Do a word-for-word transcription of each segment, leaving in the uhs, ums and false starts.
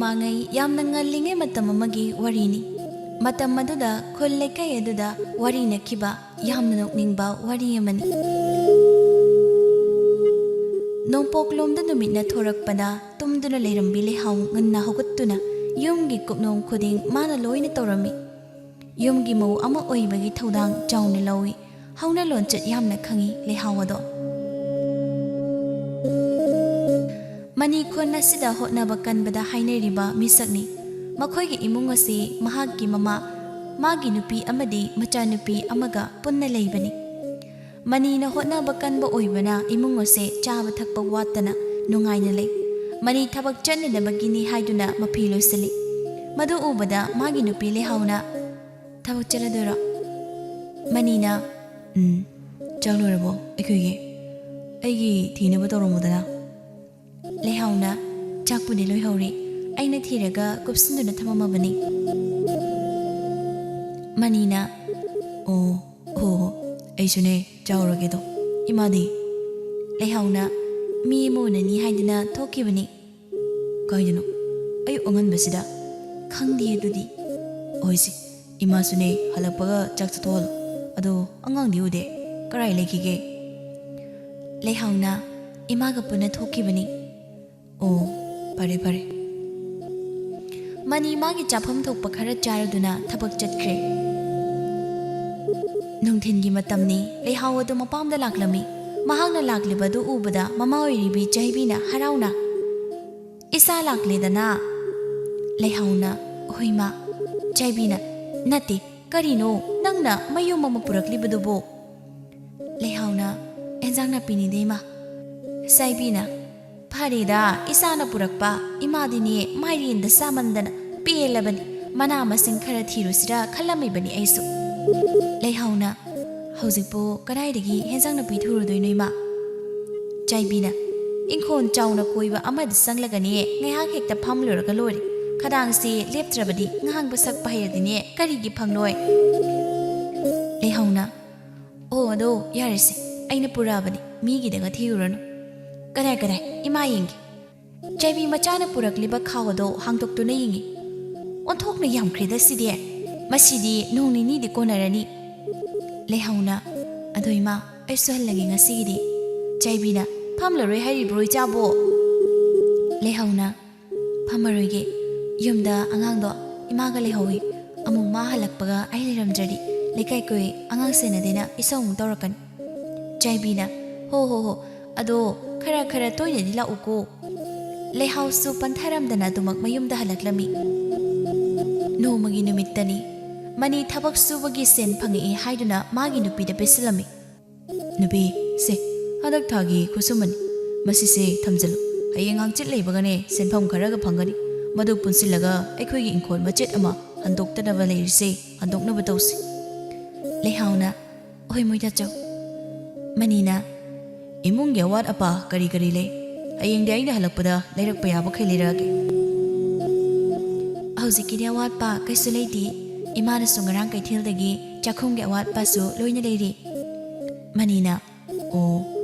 ꯃꯃꯥꯡꯉꯩ ꯌꯥꯝꯅ ꯉꯜꯂꯤꯉꯩ ꯃꯇꯝ ꯑꯃꯒꯤ ꯋꯥꯔꯤꯅꯤ꯫ ꯃꯇꯝ ꯑꯗꯨꯗ ꯈꯨꯜ ꯂꯩꯀꯥꯏ ꯑꯗꯨꯗ ꯋꯥꯔꯤꯅꯈꯤꯕ ꯌꯥꯝꯅ ꯅꯣꯛꯅꯤꯡꯕ ꯋꯥꯔꯤ ꯑꯃꯅꯤ꯫ ꯅꯣꯡꯄꯣꯛꯂꯣꯝꯗ ꯅꯨꯃꯤꯠꯅ ꯊꯣꯔꯛꯄꯗ ꯇꯨꯝꯗꯨꯅ ꯂꯩꯔꯝꯕꯤ ꯂꯩꯍꯥꯎ ꯉꯟꯅ ꯍꯧꯒꯠꯇꯨꯅ ꯌꯨꯝꯒꯤ ꯀꯨꯞꯅꯣꯝ ꯈꯨꯗꯤꯡ ꯃꯥꯅ ꯂꯣꯏꯅ ꯇꯧꯔꯝꯃꯤ꯫ ꯌꯨꯝꯒꯤ ꯃꯧ ꯑꯃ ꯑꯣꯏꯕꯒꯤ ꯊꯧꯗꯥꯡ ꯆꯥꯎꯅ ꯂꯧꯏ꯫ ꯍꯧꯅ ꯂꯣꯟꯆꯠ ꯌꯥꯝꯅ ꯈꯪꯏ ꯂꯩꯍꯥꯎ ꯑꯗꯣ꯫ ꯃꯅꯤ ꯈꯨꯟ ꯑꯁꯤꯗ ꯍꯣꯠꯅꯕ ꯀꯟꯕꯗ ꯍꯥꯏꯅꯔꯤꯕ ꯃꯤꯁꯛꯅꯤ꯫ ꯃꯈꯣꯏꯒꯤ ꯏꯃꯨꯡ ꯑꯁꯤ ꯃꯍꯥꯛꯀꯤ ꯃꯃꯥ, ꯃꯥꯒꯤ ꯅꯨꯄꯤ ꯑꯃꯗꯤ ꯃꯆꯥꯅꯨꯄꯤ ꯑꯃꯒ ꯄꯨꯟꯅ ꯂꯩꯕꯅꯤ꯫ ꯃꯅꯤꯅ ꯍꯣꯠꯅꯕ ꯀꯟꯕ ꯑꯣꯏꯕꯅ ꯏꯃꯨꯡ ꯑꯁꯦ ꯆꯥꯕ ꯊꯛꯄ ꯋꯥꯠꯇꯅ ꯅꯨꯡꯉꯥꯏꯅ ꯂꯩ꯫ ꯃꯅꯤ ꯊꯕꯛ ꯆꯠꯅꯅꯕꯒꯤꯅꯤ ꯍꯥꯏꯗꯨꯅ ꯃꯐꯤ ꯂꯣꯏꯁꯤꯜꯂꯤ꯫ ꯃꯗꯨ ꯎꯕꯗ ꯃꯥꯒꯤ ꯅꯨꯄꯤ ꯂꯩꯍꯥꯎꯅ, "ꯊꯕꯛ ꯆꯠꯂꯗꯣꯏꯔꯣ?" ꯃꯅꯤꯅ, "ꯎꯝ, ꯆꯥꯛ ꯂꯣꯏꯔꯕꯣ ꯑꯩꯈꯣꯏꯒꯤ? ꯑꯩꯒꯤ ꯊꯤꯅꯕ ꯇꯧꯔꯝꯃꯨꯗꯅ꯫" ꯂꯩꯍꯥꯎꯅ, "ꯆꯥꯛꯄꯨꯗꯤ ꯂꯣꯏꯍꯧꯔꯦ, ꯑꯩꯅ ꯊꯤꯔꯒ ꯀꯨꯞꯁꯤꯟꯗꯨꯅ ꯊꯝꯃꯝꯃꯕꯅꯤ꯫" ꯃꯅꯤꯅ, "ꯑꯣ, ꯍꯣ, ꯍꯣ, ꯑꯩꯁꯨꯅꯦ, ꯆꯥꯎꯔꯒꯦꯗꯣ꯫ ꯏꯃꯥꯗꯤ?" ꯂꯩꯍꯥꯎꯅ, "ꯃꯤ ꯑꯃ ꯎꯅꯅꯤ ꯍꯥꯏꯗꯅ ꯊꯣꯛꯈꯤꯕꯅꯤ꯫" "ꯀꯥꯏꯗꯅꯣ? ꯑꯌꯨꯛ ꯑꯉꯟꯕꯁꯤꯗ?" "ꯈꯪꯗꯦ ꯑꯗꯨꯗꯤ꯫" "ꯍꯣꯏꯁꯦ, ꯏꯃꯥꯁꯨꯅꯦ, ꯍꯜꯂꯛꯄꯒ ꯆꯥꯛ ꯆꯥꯊꯣꯛꯍꯜꯂꯣ꯫ ꯑꯗꯣ ꯑꯉꯥꯡꯗꯤ ꯎꯗꯦ, ꯀꯔꯥꯏ ꯂꯩꯈꯤꯒꯦ?" ꯂꯩꯍꯥꯎꯅ, "ꯏꯃꯥꯒ ꯄꯨꯟꯅ ꯊꯣꯛꯈꯤꯕꯅꯤ꯫" "ꯑꯣ, ꯐꯔꯦ, ꯐꯔꯦ꯫" ꯃꯅꯤ ꯃꯥꯒꯤ ꯆꯥꯐꯝ ꯊꯣꯛꯄ ꯈꯔ ꯆꯥꯔꯗꯨꯅ ꯊꯕꯛ ꯆꯠꯈ꯭ꯔꯦ꯫ ꯅꯨꯡꯊꯤꯟꯒꯤ ꯃꯇꯝꯅꯤ꯫ ꯂꯩꯍꯥꯎ ꯑꯗꯨ ꯃꯄꯥꯝꯗ ꯂꯥꯛꯂꯝꯃꯤ꯫ ꯃꯍꯥꯛꯅ ꯂꯥꯛꯂꯤꯕ ꯑꯗꯨ ꯎꯕꯗ ꯃꯃꯥ ꯑꯣꯏꯔꯤꯕꯤ ꯆꯥꯏꯕꯤꯅ ꯍꯔꯥꯎꯅ, "ꯏꯆꯥ ꯂꯥꯛꯂꯦꯗꯅ?" ꯂꯩꯍꯥꯎꯅ, "ꯍꯣꯏ ꯃꯥ꯫" ꯆꯥꯏꯕꯤꯅ, "ꯅꯠꯇꯦ, ꯀꯔꯤꯅꯣ ꯅꯪꯅ ꯃꯌꯨꯝ ꯑꯃ ꯄꯨꯔꯛꯂꯤꯕꯗꯨꯕꯣ?" ꯂꯩꯍꯥꯎꯅ, "ꯑꯦꯟꯖꯥꯡ ꯅꯥꯄꯤꯅꯤꯗ ꯏꯃꯥ꯫" ꯆꯥꯏꯕꯤꯅ, "ꯐꯔꯦꯗ, ꯏꯆꯥꯅ ꯄꯨꯔꯛꯄ꯫ ꯏꯃꯥꯗꯤꯅꯦ ꯃꯥꯏꯔꯦꯟꯗ ꯆꯥꯃꯟꯗꯅ ꯄꯦꯜꯂꯕꯅꯤ꯫ ꯃꯅꯥ ꯃꯁꯤꯡ ꯈꯔ ꯊꯤꯔꯨꯁꯤꯔ ꯈꯜꯂꯝꯃꯤꯕꯅꯤ ꯑꯩꯁꯨ꯫" ꯂꯩꯍꯥꯎꯅ, "ꯍꯧꯖꯤꯛꯄꯨ ꯀꯗꯥꯏꯗꯒꯤ ꯍꯦꯟꯖꯥꯡ ꯅꯥꯄꯤ ꯊꯨꯔꯨꯗꯣꯏꯅꯣ ꯏꯃꯥ?" ꯆꯥꯏꯕꯤꯅ, "ꯏꯪꯈꯣꯜ ꯆꯥꯎꯅ ꯀꯣꯏꯕ ꯑꯃꯗ ꯆꯪꯂꯒꯅꯦ ꯉꯥꯏꯍꯥꯛ ꯍꯦꯛꯇ ꯐꯝꯂꯨꯔꯒ ꯂꯣꯏꯔꯦ꯫ ꯈꯗꯥꯡꯁꯦ ꯂꯦꯞꯇ꯭ꯔꯕꯗꯤ ꯉꯥꯡꯕ ꯁꯛꯄ ꯍꯩꯔꯗꯤꯅꯦ ꯀꯔꯤꯒꯤ ꯐꯪꯂꯣꯏ?" ꯂꯩꯍꯥꯎꯅ, "ꯑꯣ, ꯑꯗꯣ ꯌꯥꯔꯦꯁꯦ, ꯑꯩꯅ ꯄꯨꯔꯛꯑꯕꯅꯤ, ꯃꯤꯒꯤꯗꯒ ꯊꯤꯔꯨꯔꯅꯨ꯫" "ꯀꯗꯥꯏ, ꯀꯗꯥꯏ? ꯏꯃꯥ ꯌꯦꯡꯒꯦ꯫" ꯆꯥꯏꯕꯤ ꯃꯆꯥꯅ ꯄꯨꯔꯛꯂꯤꯕ ꯈꯥꯎ ꯑꯗꯣ ꯍꯥꯡꯗꯣꯛꯇꯨꯅ ꯌꯦꯡꯉꯤ꯫ "ꯑꯣꯟꯊꯣꯛꯅ ꯌꯥꯝꯈ꯭ꯔꯦꯗ ꯁꯤꯗꯤ꯫ ꯃꯁꯤꯗꯤ ꯅꯣꯡ ꯅꯤꯅꯤꯗꯤ ꯀꯣꯟꯅꯔꯅꯤ꯫" ꯂꯩꯍꯥꯎꯅ, "ꯑꯗꯣ ꯏꯃꯥ, ꯑꯩꯁꯨ ꯍꯜꯂꯒꯦ ꯉꯁꯤꯒꯤꯗꯤ꯫" ꯆꯥꯏꯕꯤꯅ, "ꯐꯝꯂꯔꯣꯏ ꯍꯥꯏꯔꯤꯕ꯭ꯔꯣ ꯏꯆꯥꯕꯣ?" ꯂꯩꯍꯥꯎꯅ, "ꯐꯝꯃꯔꯣꯏꯒꯦ꯫ ꯌꯨꯝꯗ ꯑꯉꯥꯡꯗꯣ ꯏꯃꯥꯒ ꯂꯩꯍꯧꯏ꯫ ꯑꯃꯨꯛ ꯃꯥ ꯍꯜꯂꯛꯄꯒ ꯑꯩ ꯂꯩꯔꯝꯗ꯭ꯔꯗꯤ ꯂꯩꯀꯥꯏ ꯀꯣꯏ ꯑꯉꯥꯡ ꯁꯦꯟꯅꯗꯦꯅ ꯏꯁꯧ ꯑꯃꯨꯛ ꯇꯧꯔꯛꯀꯅꯤ꯫" ꯆꯥꯏꯕꯤꯅ, "ꯍꯣ ꯍꯣ ꯍꯣ, ꯑꯗꯣ ꯈꯔ ꯈꯔ ꯇꯣꯏꯅꯗꯤ ꯂꯥꯛꯎꯀꯣ꯫" ꯂꯩꯍꯥꯎꯁꯨ ꯄꯟꯊꯔꯝꯗꯅ ꯑꯗꯨꯃꯛ ꯃꯌꯨꯝꯗ ꯍꯜꯂꯛꯂꯝꯃꯤ꯫ ꯅꯣꯡꯃꯒꯤ ꯅꯨꯃꯤꯠꯇꯅꯤ꯫ ꯃꯅꯤ ꯊꯕꯛ ꯁꯨꯕꯒꯤ ꯁꯦꯟ ꯐꯪꯉꯛꯏ ꯍꯥꯏꯗꯨꯅ ꯃꯥꯒꯤ ꯅꯨꯄꯤꯗ ꯄꯤꯁꯤꯜꯂꯝꯃꯤ꯫ "ꯅꯨꯄꯤ, ꯁꯦ, ꯍꯟꯗꯛ ꯊꯥꯒꯤ ꯈꯨꯠꯁꯨꯃꯟ꯫ ꯃꯁꯤꯁꯦ ꯊꯝꯖꯤꯜꯂꯨ꯫ ꯍꯌꯦꯡ ꯍꯪꯆꯤꯠ ꯂꯩꯕꯒꯅꯦ ꯁꯦꯟꯐꯝ ꯈꯔꯒ ꯐꯪꯒꯅꯤ꯫ ꯃꯗꯨ ꯄꯨꯟꯁꯤꯜꯂꯒ ꯑꯩꯈꯣꯏꯒꯤ ꯏꯪꯈꯣꯜ ꯃꯆꯦꯠ ꯑꯃ ꯍꯟꯗꯣꯛꯇꯅꯕ ꯂꯩꯔꯤꯁꯦ ꯍꯟꯗꯣꯛꯅꯕ ꯇꯧꯁꯤ꯫" ꯂꯩꯍꯥꯎꯅ, "ꯍꯣꯏ, ꯃꯣꯏꯗꯥꯆꯧ꯫" ꯃꯅꯤꯅ, "ꯏꯃꯨꯡꯒꯤ ꯑꯋꯥꯠ ꯑꯄꯥ ꯀꯔꯤ ꯀꯔꯤ ꯂꯩ? ꯍꯌꯦꯡꯗꯤ ꯑꯩꯅ ꯍꯜꯂꯛꯄꯗ ꯂꯩꯔꯛꯄ ꯌꯥꯕꯈꯩ ꯂꯩꯔꯛꯑꯒꯦ꯫" "ꯍꯧꯖꯤꯛꯀꯤꯗꯤ ꯑꯋꯥꯠꯄ ꯀꯩꯁꯨ ꯂꯩꯇꯦ꯫ ꯏꯃꯥꯅꯁꯨ ꯉꯔꯥꯡ ꯀꯩꯊꯦꯜꯗꯒꯤ ꯆꯥꯛꯈꯨꯝꯒꯤ ꯑꯋꯥꯠꯄꯁꯨ ꯂꯣꯏꯅ ꯂꯩꯔꯤ꯫" ꯃꯅꯤꯅ, "ꯑꯣ,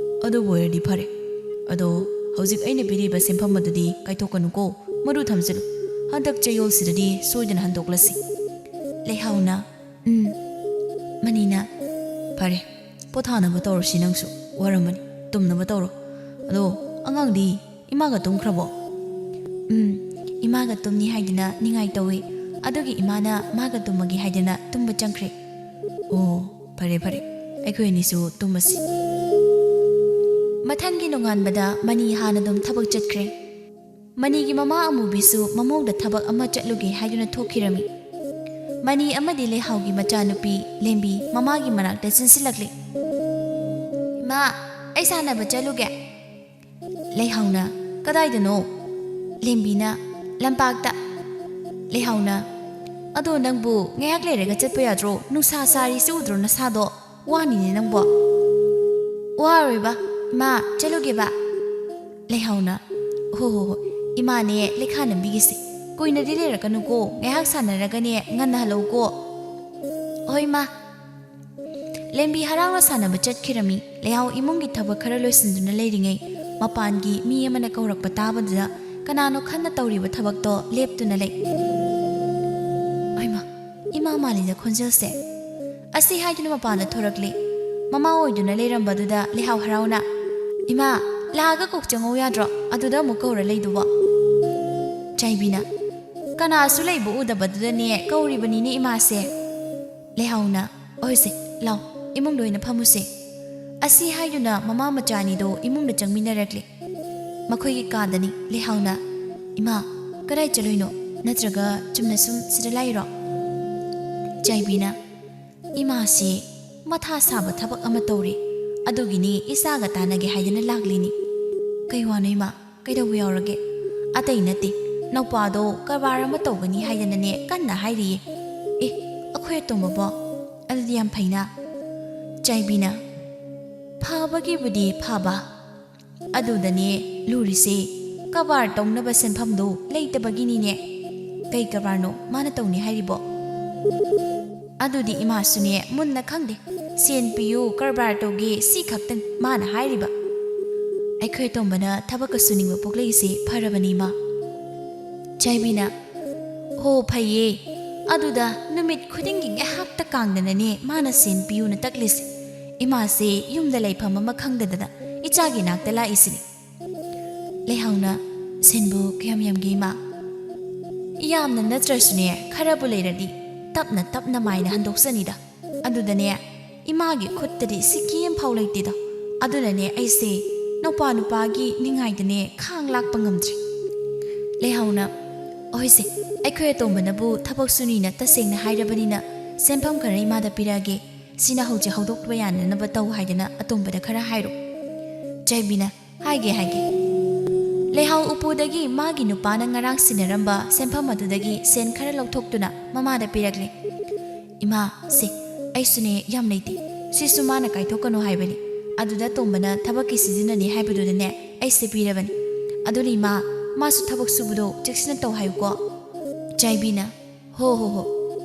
ꯑꯗꯨꯕꯨ ꯑꯣꯏꯔꯗꯤ ꯐꯔꯦ꯫ ꯑꯗꯣ ꯍꯧꯖꯤꯛ ꯑꯩꯅ ꯄꯤꯔꯤꯕ ꯁꯦꯟꯐꯝ ꯑꯗꯨꯗꯤ ꯀꯥꯏꯊꯣꯛꯀꯅꯨꯀꯣ, ꯃꯗꯨ ꯊꯝꯖꯤꯜꯂꯨ꯫ ꯍꯟꯗꯛ ꯆꯌꯣꯜꯁꯤꯗꯗꯤ ꯁꯣꯏꯗꯅ ꯍꯟꯗꯣꯛꯂꯁꯤ꯫" ꯂꯩꯍꯥꯎꯅ, "ꯎꯝ꯫" ꯃꯅꯤꯅ, "ꯐꯔꯦ, ꯄꯣꯊꯥꯅꯕ ꯇꯧꯔꯁꯤ, ꯅꯪꯁꯨ ꯋꯥꯔꯝꯃꯅꯤ, ꯇꯨꯝꯅꯕ ꯇꯧꯔꯣ꯫ ꯑꯗꯣ ꯑꯉꯥꯡꯗꯤ ꯏꯃꯥꯒ ꯇꯨꯝꯈ꯭ꯔꯕꯣ?" "ꯎꯝ, ꯏꯃꯥꯒ ꯇꯨꯝꯅꯤ ꯍꯥꯏꯗꯅ ꯅꯤꯡꯉꯥꯏ ꯇꯧꯏ꯫ ꯑꯗꯨꯒꯤ ꯏꯃꯥꯅ ꯃꯥꯒ ꯇꯨꯝꯃꯒꯦ ꯍꯥꯏꯗꯅ ꯇꯨꯝꯕ ꯆꯪꯈ꯭ꯔꯦ꯫" "ꯑꯣ, ꯐꯔꯦ ꯐꯔꯦ, ꯑꯩꯈꯣꯏ ꯑꯅꯤꯁꯨ ꯇꯨꯝꯃꯁꯤ꯫" ꯃꯊꯪꯒꯤ ꯅꯣꯡꯉꯥꯟꯕꯗ ꯃꯅꯤ ꯍꯥꯟꯅ ꯑꯗꯨꯝ ꯊꯕꯛ ꯆꯠꯈ꯭ꯔꯦ꯫ ꯃꯅꯤꯒꯤ ꯃꯃꯥ ꯑꯃꯨꯕꯤꯁꯨ ꯃꯃꯣꯡꯗ ꯊꯕꯛ ꯑꯃ ꯆꯠꯂꯨꯒꯦ ꯍꯥꯏꯗꯨꯅ ꯊꯣꯛꯈꯤꯔꯝꯃꯤ꯫ ꯃꯅꯤ ꯑꯃꯗꯤ ꯂꯩꯍꯥꯎꯒꯤ ꯃꯆꯥꯅꯨꯄꯤ ꯂꯦꯝꯕꯤ ꯃꯃꯥꯒꯤ ꯃꯅꯥꯛꯇ ꯆꯦꯟꯁꯤꯜꯂꯛꯂꯤ꯫ "ꯏꯃꯥ, ꯑꯩ ꯁꯥꯟꯅꯕ ꯆꯠꯂꯨꯒꯦ꯫" ꯂꯩꯍꯥꯎꯅ, "ꯀꯗꯥꯏꯗꯅꯣ?" ꯂꯦꯝꯕꯤꯅ, "ꯂꯝꯄꯥꯛꯇ꯫" ꯂꯩꯍꯥꯎꯅ, "ꯑꯗꯣ ꯅꯪꯕꯨ ꯉꯥꯏꯍꯥꯛ ꯂꯩꯔꯒ ꯆꯠꯄ ꯌꯥꯗ꯭ꯔꯣ? ꯅꯨꯡꯁꯥ ꯁꯥꯔꯤꯁꯤ ꯎꯗ꯭ꯔꯣ ꯅꯁꯥꯗꯣ? ꯋꯥꯅꯤꯅꯦ ꯅꯪꯕꯣ꯫" "ꯋꯥꯔꯣꯏꯕ, ꯏꯃꯥ, ꯆꯠꯂꯨꯒꯦꯕ꯫" ꯂꯩꯍꯥꯎꯅ, "ꯍꯣ ꯍꯣ ꯍꯣ, ꯏꯃꯥꯅꯦ ꯂꯩꯈꯥ ꯅꯝꯕꯤꯒꯦꯁꯦ꯫ ꯀꯨꯏꯅꯗꯤ ꯂꯩꯔꯛꯀꯅꯨꯀꯣ, ꯉꯥꯏꯍꯥꯛ ꯁꯥꯟꯅꯔꯒꯅꯦ ꯉꯟꯅ ꯍꯜꯂꯛꯎꯀꯣ꯫" "ꯍꯣꯏ ꯏꯃꯥ꯫" ꯂꯦꯝꯕꯤ ꯍꯔꯥꯎꯅ ꯁꯥꯟꯅꯕ ꯆꯠꯈꯤꯔꯝꯃꯤ꯫ ꯂꯩꯍꯥꯎ ꯏꯃꯨꯡꯒꯤ ꯊꯕꯛ ꯈꯔ ꯂꯣꯏꯁꯤꯟꯗꯨꯅ ꯂꯩꯔꯤꯉꯩ, ꯃꯄꯥꯟꯒꯤ ꯃꯤ ꯑꯃꯅ ꯀꯧꯔꯛꯄ ꯇꯥꯕꯗꯨꯗ ꯀꯅꯥꯅꯣ ꯈꯟꯅ ꯇꯧꯔꯤꯕ ꯊꯕꯛꯇꯣ ꯂꯦꯞꯇꯨꯅ ꯂꯩ꯫ ꯑꯩꯃ, ꯏꯃꯥ ꯃꯥꯂꯤꯗ ꯈꯣꯟꯖꯦꯜꯁꯦ꯫ ꯑꯁꯤ ꯍꯥꯏꯗꯨꯅ ꯃꯄꯥꯟꯗ ꯊꯣꯔꯛꯂꯤ꯫ ꯃꯃꯥ ꯑꯣꯏꯗꯨꯅ ꯂꯩꯔꯝꯕꯗꯨꯗ ꯂꯩꯍꯥꯎ ꯍꯔꯥꯎꯅ, "ꯏꯃꯥ, ꯂꯥꯛꯑꯒ ꯀꯣꯛ ꯆꯪꯉꯧ ꯌꯥꯗ꯭ꯔꯣ? ꯑꯗꯨꯗ ꯑꯃꯨꯛ ꯀꯧꯔ ꯂꯩꯗꯨꯕꯣ?" ꯆꯥꯏꯕꯤꯅ, "ꯀꯅꯥꯁꯨ ꯂꯩꯕ ꯎꯗꯕꯗꯨꯗꯅꯦ ꯀꯧꯔꯤꯕꯅꯤꯅꯦ ꯏꯃꯥꯁꯦ꯫" ꯂꯩꯍꯥꯎꯅ, "ꯍꯣꯏꯁꯦ, ꯂꯥꯎ, ꯏꯃꯨꯡꯗ ꯑꯣꯏꯅ ꯐꯝꯃꯨꯁꯦ꯫" ꯑꯁꯤ ꯍꯥꯏꯗꯨꯅ ꯃꯃꯥ ꯃꯆꯥ ꯑꯅꯤꯗꯣ ꯏꯃꯨꯡꯗ ꯆꯪꯃꯤꯟꯅꯔꯛꯂꯦ꯫ ꯃꯈꯣꯏꯒꯤ ꯀꯥꯗꯅꯤ꯫ ꯂꯩꯍꯥꯎꯅ, "ꯏꯃꯥ, ꯀꯗꯥꯏ ꯆꯠꯂꯨꯏꯅꯣ? ꯅꯠꯇ꯭ꯔꯒ ꯆꯨꯝꯅ ꯁꯨꯝ ꯁꯤꯗ ꯂꯥꯛꯏꯔꯣ?" ꯆꯥꯏꯕꯤꯅ, "ꯏꯃꯥꯁꯤ ꯃꯊꯥ ꯁꯥꯕ ꯊꯕꯛ ꯑꯃ ꯇꯧꯔꯤ꯫ ꯑꯗꯨꯒꯤꯅꯤ ꯏꯆꯥꯒ ꯇꯥꯟꯅꯒꯦ ꯍꯥꯏꯗꯅ ꯂꯥꯛꯂꯤꯅꯤ꯫" "ꯀꯩ ꯋꯥꯅꯣ ꯏꯃꯥ? ꯀꯩꯗꯧꯕ ꯌꯥꯎꯔꯒꯦ?" "ꯑꯇꯩ ꯅꯠꯇꯦ, ꯅꯧꯄꯥꯗꯣ ꯀꯔꯕꯥꯔ ꯑꯃ ꯇꯧꯒꯅꯤ ꯍꯥꯏꯗꯅꯅꯦ ꯀꯟꯅ ꯍꯥꯏꯔꯤꯌꯦ꯫" "ꯑꯦ, ꯑꯩꯈꯣꯏ ꯑꯇꯣꯝꯕꯕꯣ? ꯑꯗꯨꯗꯤ ꯌꯥꯝ ꯐꯩꯅ꯫" ꯆꯥꯏꯕꯤꯅ, "ꯐꯕꯒꯤꯕꯨꯗꯤ ꯐꯕ, ꯑꯗꯨꯗꯅꯦ ꯂꯨꯔꯤꯁꯦ, ꯀꯔꯕꯥꯔ ꯇꯧꯅꯕ ꯁꯦꯟꯐꯝꯗꯣ ꯂꯩꯇꯕꯒꯤꯅꯤꯅꯦ꯫" "ꯀꯩ ꯀꯔꯕꯥꯔꯅꯣ ꯃꯥꯅ ꯇꯧꯅꯤ ꯍꯥꯏꯔꯤꯕꯣ?" "ꯑꯗꯨꯗꯤ ꯏꯃꯥꯁꯨꯅꯦ ꯃꯨꯟꯅ ꯈꯪꯗꯦ꯫ ꯁꯦꯟ ꯄꯤꯌꯨ, ꯀꯔꯕꯥꯔ ꯇꯧꯒꯦ, ꯁꯤ ꯈꯛꯇꯪ ꯃꯥꯅ ꯍꯥꯏꯔꯤꯕ꯫" "ꯑꯩꯈꯣꯏ ꯑꯇꯣꯝꯕꯅ ꯊꯕꯛꯀ ꯁꯨꯅꯤꯡꯕ ꯄꯣꯛꯂꯛꯏꯁꯦ ꯐꯔꯕꯅꯤ, ꯏꯃꯥ꯫" ꯆꯥꯏꯕꯤꯅ, "ꯍꯣ, ꯐꯩꯌꯦ꯫ ꯑꯗꯨꯗ ꯅꯨꯃꯤꯠ ꯈꯨꯗꯤꯡꯒꯤ ꯉꯥꯏꯍꯥꯛꯇ ꯀꯥꯡꯗꯅꯅꯦ ꯃꯥꯅ ꯁꯦꯟ ꯄꯤꯌꯨꯅ ꯇꯛꯂꯤꯁꯦ꯫ ꯏꯃꯥꯁꯦ ꯌꯨꯝꯗ ꯂꯩꯐꯝ ꯑꯃ ꯈꯪꯗꯗꯅ ꯏꯆꯥꯒꯤ ꯅꯥꯛꯇ ꯂꯥꯛꯏꯁꯤꯅꯤ꯫" ꯂꯩꯍꯥꯎꯅ, "ꯁꯦꯟꯕꯨ ꯀꯌꯥꯝ ꯌꯥꯝꯒꯦ, ꯏꯃꯥ?" "ꯌꯥꯝꯅ ꯅꯠꯇ꯭ꯔꯁꯨꯅꯦ, ꯈꯔꯕꯨ ꯂꯩꯔꯗꯤ ꯇꯞꯅ ꯇꯞꯅ ꯃꯥꯏꯅ ꯍꯟꯗꯣꯛꯆꯅꯤꯗ꯫ ꯑꯗꯨꯗꯅꯦ, ꯏꯃꯥꯒꯤ ꯈꯨꯠꯇꯗꯤ ꯁꯤꯀꯤ ꯑꯃꯐꯥꯎ ꯂꯩꯇꯦꯗꯣ꯫ ꯑꯗꯨꯅꯅꯦ ꯑꯩꯁꯦ ꯅꯨꯄꯥ ꯅꯨꯄꯥꯒꯤ ꯅꯤꯡꯉꯥꯏꯗꯅꯦ ꯈꯥꯡ ꯂꯥꯛꯄ ꯉꯝꯗ꯭ꯔꯦ꯫" ꯂꯩꯍꯥꯎꯅ, "ꯍꯣꯏꯁꯦ, ꯑꯩꯈꯣꯏ ꯑꯇꯣꯝꯕꯅꯕꯨ ꯊꯕꯛ ꯁꯨꯅꯤꯅ ꯇꯁꯦꯡꯅ ꯍꯥꯏꯔꯕꯅꯤꯅ ꯁꯦꯟꯐꯝ ꯈꯔ ꯏꯃꯥꯗ ꯄꯤꯔꯛꯑꯒꯦ꯫ ꯁꯤꯅ ꯍꯧꯖꯤꯛ ꯍꯧꯗꯣꯛꯄ ꯌꯥꯅꯅꯕ ꯇꯧ ꯍꯥꯏꯗꯅ ꯑꯇꯣꯝꯕꯗ ꯈꯔ ꯍꯥꯏꯔꯣ꯫" ꯆꯥꯏꯕꯤꯅ, "ꯍꯥꯏꯒꯦ, ꯍꯥꯏꯒꯦ꯫" ꯂꯩꯍꯥꯎ ꯎꯄꯨꯗꯒꯤ ꯃꯥꯒꯤ ꯅꯨꯄꯥꯅ ꯉꯔꯥꯡ ꯁꯤꯟꯅꯔꯝꯕ ꯁꯦꯟꯐꯝ ꯑꯗꯨꯗꯒꯤ ꯁꯦꯟ ꯈꯔ ꯂꯧꯊꯣꯛꯇꯨꯅ ꯃꯃꯥꯗ ꯄꯤꯔꯛꯂꯦ꯫ "ꯏꯃꯥ, ꯁꯦ, ꯑꯩꯁꯨꯅꯦ ꯌꯥꯝ ꯂꯩꯇꯦ꯫ ꯁꯤꯁꯨ ꯃꯥꯅ ꯀꯥꯏꯊꯣꯛꯀꯅꯨ ꯍꯥꯏꯕꯅꯤ꯫ ꯑꯗꯨꯗ ꯇꯣꯝꯕꯅ ꯊꯕꯛꯀꯤ ꯁꯤꯖꯤꯟꯅꯅꯤ ꯍꯥꯏꯕꯗꯨꯗꯅꯦ ꯑꯩꯁꯦ ꯄꯤꯔꯕꯅꯤ꯫ ꯑꯗꯨꯅ ꯏꯃꯥ, ꯃꯥꯁꯨ ꯊꯕꯛ ꯁꯨꯕꯗꯣ ꯆꯦꯛꯁꯤꯟꯅ ꯇꯧ ꯍꯥꯏꯌꯨꯀꯣ꯫" ꯆꯥꯏꯕꯤꯅ, "ꯍꯣ, ꯍꯣ, ꯍꯣ꯫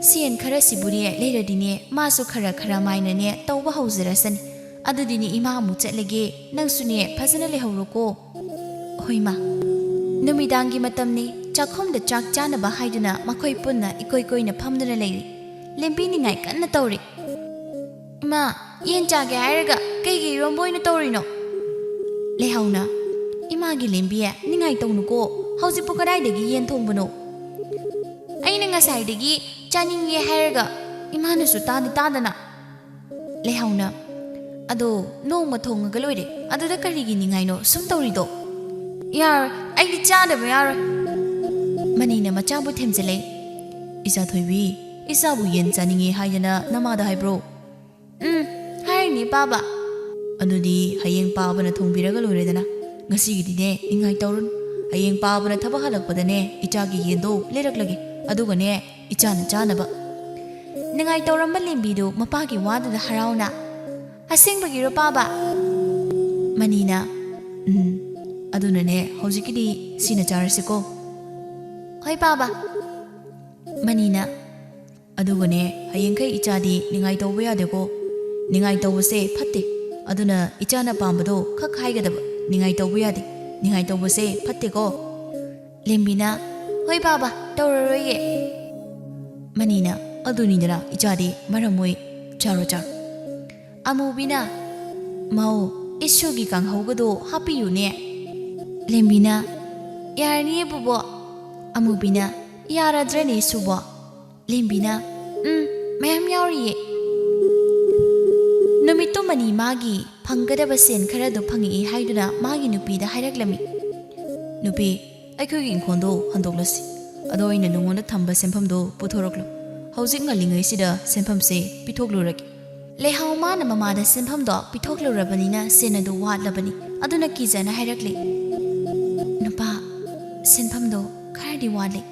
ꯁꯦꯟ ꯈꯔꯁꯤꯕꯨꯅꯦ ꯂꯩꯔꯗꯤꯅꯦ ꯃꯥꯁꯨ ꯈꯔ ꯈꯔ ꯃꯥꯏꯅꯅꯦ ꯇꯧꯕ ꯍꯧꯖꯔꯁꯅꯤ꯫ ꯑꯗꯨꯗꯤꯅꯦ ꯏꯃꯥ, ꯑꯃꯨꯛ ꯆꯠꯂꯒꯦ, ꯅꯪꯁꯨꯅꯦ ꯐꯖꯅ ꯂꯩꯍꯧꯔꯣꯀꯣ꯫ ꯍꯣꯏ ꯃꯥ꯫ ꯅꯨꯃꯤꯗꯥꯡꯒꯤ ꯃꯇꯝꯅꯤ, ꯆꯥꯛꯈꯨꯝꯗ ꯆꯥꯛ ꯆꯥꯅꯕ ꯍꯥꯏꯗꯨꯅ ꯃꯈꯣꯏ ꯄꯨꯟꯅ ꯏꯀꯣꯏ ꯀꯣꯏꯅ ꯐꯝꯗꯨꯅ ꯂꯩꯔꯤ꯫ ꯂꯦꯝꯕꯤ ꯅꯤꯡꯉꯥꯏ ꯀꯟꯅ ꯇꯧꯔꯤ꯫ "ꯏꯃꯥ, ꯌꯦꯟ ꯆꯥꯒꯦ ꯍꯥꯏꯔꯒ ꯀꯩꯒꯤ ꯏꯔꯣꯝꯕ ꯑꯣꯏꯅ ꯇꯧꯔꯤꯅꯣ?" ꯂꯩꯍꯧꯅ, "ꯏꯃꯥꯒꯤ ꯂꯦꯝꯕꯤ, ꯅꯤꯡꯉꯥꯏ ꯇꯧꯅꯨꯀꯣ, ꯍꯧꯖꯤꯛꯄꯨ ꯀꯗꯥꯏꯗꯒꯤ ꯌꯦꯟ ꯊꯣꯡꯕꯅꯣ? ꯑꯩꯅ ꯉꯁꯥꯏꯗꯒꯤ ꯆꯥꯅꯤꯡꯉꯦ ꯍꯥꯏꯔꯒ ꯏꯃꯥꯅꯁꯨ ꯇꯥꯗꯤ ꯇꯥꯗꯅ꯫" ꯂꯩꯍꯧꯅ, "ꯑꯗꯣ ꯅꯣꯡꯃ ꯊꯣꯡꯉꯒ ꯂꯣꯏꯔꯦ, ꯑꯗꯨꯗ ꯀꯔꯤꯒꯤ ꯅꯤꯡꯉꯥꯏꯅꯣ ꯁꯨꯝ ꯇꯧꯔꯤꯗꯣ?" "ꯌꯥꯔꯣꯏ, ꯑꯩꯗꯤ ꯆꯥꯗꯕ ꯌꯥꯔꯣꯏ꯫" ꯃꯅꯤꯅ ꯃꯆꯥꯕꯨ ꯊꯦꯝꯖꯤꯜꯂꯛꯏ꯫ "ꯏꯆꯥ ꯊꯣꯏꯕꯤ, ꯏꯆꯥꯕꯨ ꯌꯦꯟ ꯆꯥꯅꯤꯡꯉꯦ ꯍꯥꯏꯗꯅ ꯅꯃꯥꯗ ꯍꯥꯏꯕ꯭ꯔꯣ?" "ꯎꯝ, ꯍꯥꯏꯔꯤꯅꯦ ꯄꯥꯕ꯫" "ꯑꯗꯨꯗꯤ ꯍꯌꯦꯡ ꯄꯥꯕꯅ ꯊꯣꯡꯕꯤꯔꯒ ꯂꯣꯏꯔꯦꯗꯅ꯫ ꯉꯁꯤꯒꯤꯗꯤꯅꯦ ꯅꯤꯡꯉꯥꯏ ꯇꯧꯔꯨꯅꯨ꯫ ꯍꯌꯦꯡ ꯄꯥꯕꯅ ꯊꯕꯛ ꯍꯜꯂꯛꯄꯗꯅꯦ ꯏꯆꯥꯒꯤ ꯌꯦꯟꯗꯣ ꯂꯩꯔꯛꯂꯒꯦ, ꯑꯗꯨꯒꯅꯦ ꯏꯆꯥꯅ ꯆꯥꯅꯕ꯫" ꯅꯤꯡꯉꯥꯏ ꯇꯧꯔꯝꯕ ꯂꯦꯝꯕꯤꯗꯨ ꯃꯄꯥꯒꯤ ꯋꯥꯗꯨꯗ ꯍꯔꯥꯎꯅ, "ꯑꯁꯦꯡꯕꯒꯤꯔꯣ ꯄꯥꯕ?" ꯃꯅꯤꯅ, "ꯎꯝ, ꯑꯗꯨꯅꯅꯦ ꯍꯧꯖꯤꯛꯀꯤꯗꯤ ꯁꯤꯅ ꯆꯥꯔꯁꯤꯀꯣ꯫" "ꯍꯣꯏ ꯄꯥꯕ꯫" ꯃꯅꯤꯅ, "ꯑꯗꯨꯒꯅꯦ, ꯍꯌꯦꯡꯈꯩ ꯏꯆꯥꯗꯤ ꯅꯤꯡꯉꯥꯏ ꯇꯧꯕ ꯌꯥꯗꯦꯀꯣ꯫ ꯅꯤꯡꯉꯥꯏ ꯇꯧꯕꯁꯦ ꯐꯠꯇꯦ꯫ ꯑꯗꯨꯅ ꯏꯆꯥꯅ ꯄꯥꯝꯕꯗꯣ ꯈꯛ ꯍꯥꯏꯒꯗꯕ, ꯅꯤꯡꯉꯥꯏ ꯇꯧꯕ ꯌꯥꯗꯦ꯫ ꯅꯤꯡꯉꯥꯏ ꯇꯧꯕꯁꯦ ꯐꯠꯇꯦꯀꯣ꯫" ꯂꯦꯝꯕꯤꯅ, "ꯍꯣꯏ ꯄꯥꯕ, ꯇꯧꯔꯔꯣꯏꯌꯦ꯫" ꯃꯅꯤꯅ, "ꯑꯗꯨꯅꯤꯗꯅ ꯏꯆꯥꯗꯤ ꯃꯔꯝ ꯃꯣꯏ, ꯆꯥꯔꯣ ꯆꯥꯔꯣ꯫" ꯑꯃꯨꯕꯤꯅ, "ꯃꯧ, ꯏꯁꯨꯒꯤ ꯀꯥꯡꯍꯧꯒꯗꯣ ꯍꯥꯞꯄꯤꯌꯨꯅꯦ꯫" ꯂꯦꯝꯕꯤꯅ, "ꯌꯥꯔꯅꯤꯌꯦ ꯕꯨꯕꯣꯛ꯫" ꯑꯃꯨꯕꯤꯅ, "ꯌꯥꯔꯗ꯭ꯔꯅꯦ ꯏꯁꯨꯕꯣ?" ꯂꯦꯝꯕꯤꯅ, "ꯎꯝ, ꯃꯌꯥꯝ ꯌꯥꯎꯔꯤꯌꯦ꯫" ꯅꯨꯃꯤꯠꯇꯨꯃꯅꯤ ꯃꯥꯒꯤ ꯐꯪꯒꯗꯕ ꯁꯦꯟ ꯈꯔꯗꯨ ꯐꯪꯉꯛꯏ ꯍꯥꯏꯗꯨꯅ ꯃꯥꯒꯤ ꯅꯨꯄꯤꯗ ꯍꯥꯏꯔꯛꯂꯝꯃꯤ꯫ "ꯅꯨꯄꯤ, ꯑꯩꯈꯣꯏꯒꯤ ꯏꯪꯈꯣꯜꯗꯣ ꯍꯟꯗꯣꯛꯂꯁꯤ꯫ ꯑꯗꯣ ꯑꯩꯅ ꯅꯉꯣꯟꯗ ꯊꯝꯕ ꯁꯦꯟꯐꯝꯗꯣ ꯄꯨꯊꯣꯔꯛꯂꯣ꯫ ꯍꯧꯖꯤꯛ ꯉꯜꯂꯤꯉꯩꯁꯤꯗ ꯁꯦꯟꯐꯝꯁꯦ ꯄꯤꯊꯣꯛꯂꯨꯔꯒꯦ꯫" ꯂꯩꯍꯥꯎ ꯃꯥꯅ ꯃꯃꯥꯗ ꯁꯦꯟꯐꯝꯗꯣ ꯄꯤꯊꯣꯛꯂꯨꯔꯕꯅꯤꯅ ꯁꯦꯟ ꯑꯗꯨ ꯋꯥꯠꯂꯕꯅꯤ꯫ ꯑꯗꯨꯅ ꯀꯤꯖꯅ ꯍꯥꯏꯔꯛꯂꯤ, "ꯅꯨꯄꯥ, ꯁꯦꯟꯐꯝꯗꯣ ꯈꯔꯗꯤ ꯋꯥꯠꯂꯤ꯫"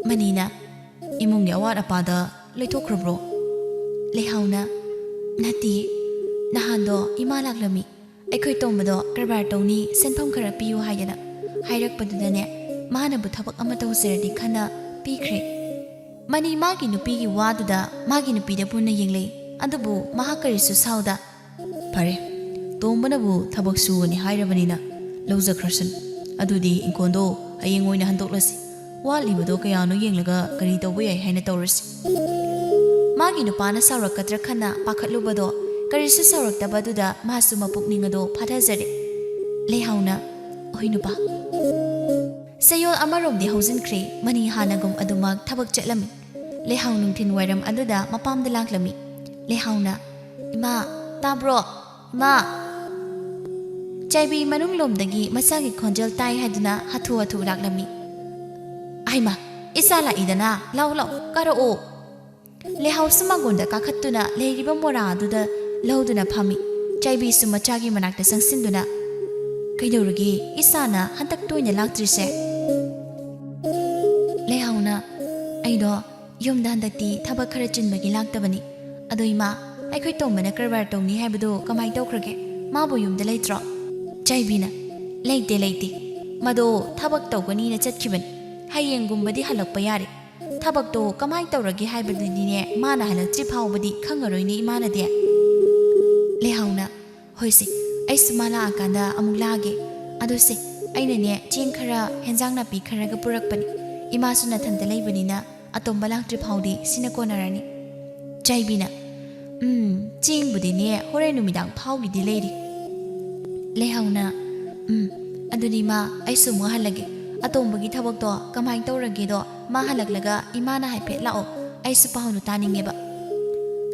ꯃꯅꯤꯅ, "ꯏꯃꯨꯡꯒꯤ ꯑꯋꯥꯠ ꯑꯄꯥꯗ ꯂꯣꯏꯊꯣꯛꯈ꯭ꯔꯕ꯭ꯔꯣ?" ꯂꯩꯍꯥꯎꯅ, "ꯅꯠꯇꯦ, ꯅꯍꯥꯟꯗꯣ ꯏꯃꯥ ꯂꯥꯛꯂꯝꯃꯤ꯫ ꯑꯩꯈꯣꯏ ꯇꯣꯝꯕꯗꯣ ꯀꯔꯕꯥꯔ ꯇꯧꯅꯤ, ꯁꯦꯟꯐꯝ ꯈꯔ ꯄꯤꯌꯨ ꯍꯥꯏꯗꯅ ꯍꯥꯏꯔꯛꯄꯗꯨꯗꯅꯦ, ꯃꯥꯅꯕꯨ ꯊꯕꯛ ꯑꯃ ꯇꯧꯁꯤꯔꯗꯤ ꯈꯟꯅ ꯄꯤꯈ꯭ꯔꯦ꯫" ꯃꯅꯤ ꯃꯥꯒꯤ ꯅꯨꯄꯤꯒꯤ ꯋꯥꯗꯨꯗ ꯃꯥꯒꯤ ꯅꯨꯄꯤꯗ ꯄꯨꯟꯅ ꯌꯦꯡꯂꯛꯏ꯫ ꯑꯗꯨꯕꯨ ꯃꯍꯥꯛ ꯀꯔꯤꯁꯨ ꯁꯥꯎꯗ, "ꯐꯔꯦ, ꯇꯣꯝꯕꯅꯕꯨ ꯊꯕꯛ ꯁꯨꯒꯅꯤ ꯍꯥꯏꯔꯕꯅꯤꯅ ꯂꯧꯖꯈ꯭ꯔꯁꯅꯨ꯫ ꯑꯗꯨꯗꯤ ꯏꯪꯈꯣꯜꯗꯣ ꯍꯌꯦꯡ ꯑꯣꯏꯅ ꯍꯟꯗꯣꯛꯂꯁꯤ꯫ ꯋꯥꯠꯂꯤꯕꯗꯣ ꯀꯌꯥꯅꯣ ꯌꯦꯡꯂꯒ ꯀꯔꯤ ꯇꯧꯕ ꯌꯥꯏ ꯍꯥꯏꯅ ꯇꯧꯔꯁꯤ꯫" ꯃꯥꯒꯤ ꯅꯨꯄꯥꯅ ꯁꯥꯎꯔꯛꯀꯗ꯭ꯔꯥ ꯈꯟꯅ ꯄꯥꯈꯠꯂꯨꯕꯗꯣ ꯀꯔꯤꯁꯨ ꯁꯥꯎꯔꯛꯇꯕꯗꯨꯗ ꯃꯥꯁꯨ ꯃꯄꯨꯛꯅꯤꯡ ꯑꯗꯣ ꯐꯥꯊꯖꯔꯦ꯫ ꯂꯩꯍꯥꯎꯅ, "ꯍꯣꯏ ꯅꯨꯄꯥ꯫" ꯆꯌꯣꯜ ꯑꯃꯔꯣꯝꯗꯤ ꯍꯧꯖꯤꯟꯈ꯭ꯔꯦ꯫ ꯃꯅꯤ ꯍꯥꯟꯅꯒꯨꯝ ꯑꯗꯨꯃꯛ ꯊꯕꯛ ꯆꯠꯂꯝꯃꯤ꯫ ꯂꯩꯍꯥꯎ ꯅꯨꯡꯊꯤꯜ ꯋꯥꯏꯔꯝ ꯑꯗꯨꯗ ꯃꯄꯥꯝꯗ ꯂꯥꯛꯂꯝꯃꯤ꯫ ꯂꯩꯍꯥꯎꯅ, "ꯏꯃꯥ, ꯇꯥꯕ꯭ꯔꯣ? ꯏꯃꯥ!" ꯆꯥꯏꯕꯤ ꯃꯅꯨꯡꯂꯣꯝꯗꯒꯤ ꯃꯆꯥꯒꯤ ꯈꯣꯟꯖꯦꯜ ꯇꯥꯏ ꯍꯥꯏꯗꯨꯅ ꯍꯥꯊꯨ ꯍꯥꯊꯨ ꯂꯥꯛꯂꯝꯃꯤ꯫ "ꯍꯩꯃꯥ, ꯏꯆꯥ ꯂꯥꯛꯏꯗꯅ, ꯂꯥꯎ ꯂꯥꯎ, ꯀꯥꯔꯛꯑꯣ!" ꯂꯩꯍꯥꯎꯁꯨ ꯃꯥꯡꯒꯣꯟꯗ ꯀꯥꯈꯠꯇꯨꯅ ꯂꯩꯔꯤꯕ ꯃꯣꯔꯥ ꯑꯗꯨꯗ ꯂꯧꯗꯨꯅ ꯐꯝꯃꯤ꯫ ꯆꯥꯏꯕꯤꯁꯨ ꯃꯆꯥꯒꯤ ꯃꯅꯥꯛꯇ ꯆꯪꯁꯤꯟꯗꯨꯅ, "ꯀꯩꯗꯧꯔꯒꯦ? ꯏꯆꯥꯅ ꯍꯟꯗꯛ ꯇꯣꯏꯅ ꯂꯥꯛꯇ꯭ꯔꯤꯁꯦ?" ꯂꯩꯍꯥꯎꯅ, "ꯑꯩꯗꯣ ꯌꯨꯝꯗ ꯍꯟꯗꯛꯇꯤ ꯊꯕꯛ ꯈꯔ ꯆꯤꯟꯕꯒꯤ ꯂꯥꯛꯇꯕꯅꯤ꯫ ꯑꯗꯣ ꯏꯃꯥ, ꯑꯩꯈꯣꯏ ꯇꯣꯝꯕꯅ ꯀꯔꯕꯥꯔ ꯇꯧꯅꯤ ꯍꯥꯏꯕꯗꯣ ꯀꯃꯥꯏ ꯇꯧꯈ꯭ꯔꯒꯦ? ꯃꯥꯕꯨ ꯌꯨꯝꯗ ꯂꯩꯇ꯭ꯔꯣ?" ꯆꯥꯏꯕꯤꯅ, "ꯂꯩꯇꯦ, ꯂꯩꯇꯦ꯫ ꯃꯗꯣ ꯊꯕꯛ ꯇꯧꯒꯅꯤꯅ ꯆꯠꯈꯤꯕꯅꯤ꯫ ꯍꯌꯦꯡꯒꯨꯝꯕꯗꯤ ꯍꯜꯂꯛꯄ ꯌꯥꯔꯦ꯫ ꯊꯕꯛꯇꯣ ꯀꯃꯥꯏ ꯇꯧꯔꯒꯦ ꯍꯥꯏꯕꯗꯨꯗꯤꯅꯦ, ꯃꯥꯅ ꯍꯜꯂꯛꯇ꯭ꯔꯤ ꯐꯥꯎꯕꯗꯤ ꯈꯪꯉꯔꯣꯏꯅꯦ ꯏꯃꯥꯅꯗꯤ꯫" ꯂꯩꯍꯥꯎꯅ, "ꯍꯣꯏꯁꯦ, ꯑꯩꯁꯨ ꯃꯥ ꯂꯥꯛꯑꯀꯥꯟꯗ ꯑꯃꯨꯛ ꯂꯥꯛꯑꯒꯦ꯫ ꯑꯗꯨꯁꯦ, ꯑꯩꯅꯅꯦ ꯆꯦꯡ ꯈꯔ, ꯍꯦꯟꯖꯥꯡ ꯅꯥꯄꯤ ꯈꯔꯒ ꯄꯨꯔꯛꯄꯅꯤ꯫ ꯏꯃꯥꯁꯨ ꯅꯊꯟꯇ ꯂꯩꯕꯅꯤꯅ ꯑꯇꯣꯝꯕ ꯂꯥꯛꯇ꯭ꯔꯤ ꯐꯥꯎꯗꯤ ꯁꯤꯅ ꯀꯣꯟꯅꯔꯅꯤ꯫" ꯆꯥꯏꯕꯤꯅ, "ꯎꯝ, ꯆꯦꯡꯕꯨꯗꯤꯅꯦ ꯍꯣꯔꯦꯟ ꯅꯨꯃꯤꯗꯥꯡ ꯐꯥꯎꯒꯤꯗꯤ ꯂꯩꯔꯤ꯫" ꯂꯩꯍꯥꯎꯅ, "ꯎꯝ, ꯑꯗꯨꯗꯤ ꯃꯥ, ꯑꯩꯁꯨ ꯑꯃꯨꯛ ꯍꯜꯂꯒꯦ꯫ ꯑꯇꯣꯝꯕꯒꯤ ꯊꯕꯛꯇꯣ ꯀꯃꯥꯏ ꯇꯧꯔꯒꯦꯗꯣ ꯃꯥ ꯍꯜꯂꯛꯂꯒ ꯏꯃꯥꯅ ꯍꯥꯏꯐꯦꯠ ꯂꯥꯛꯑꯣ, ꯑꯩꯁꯨ ꯄꯥꯎꯗꯣ ꯇꯥꯅꯤꯡꯉꯦꯕ꯫"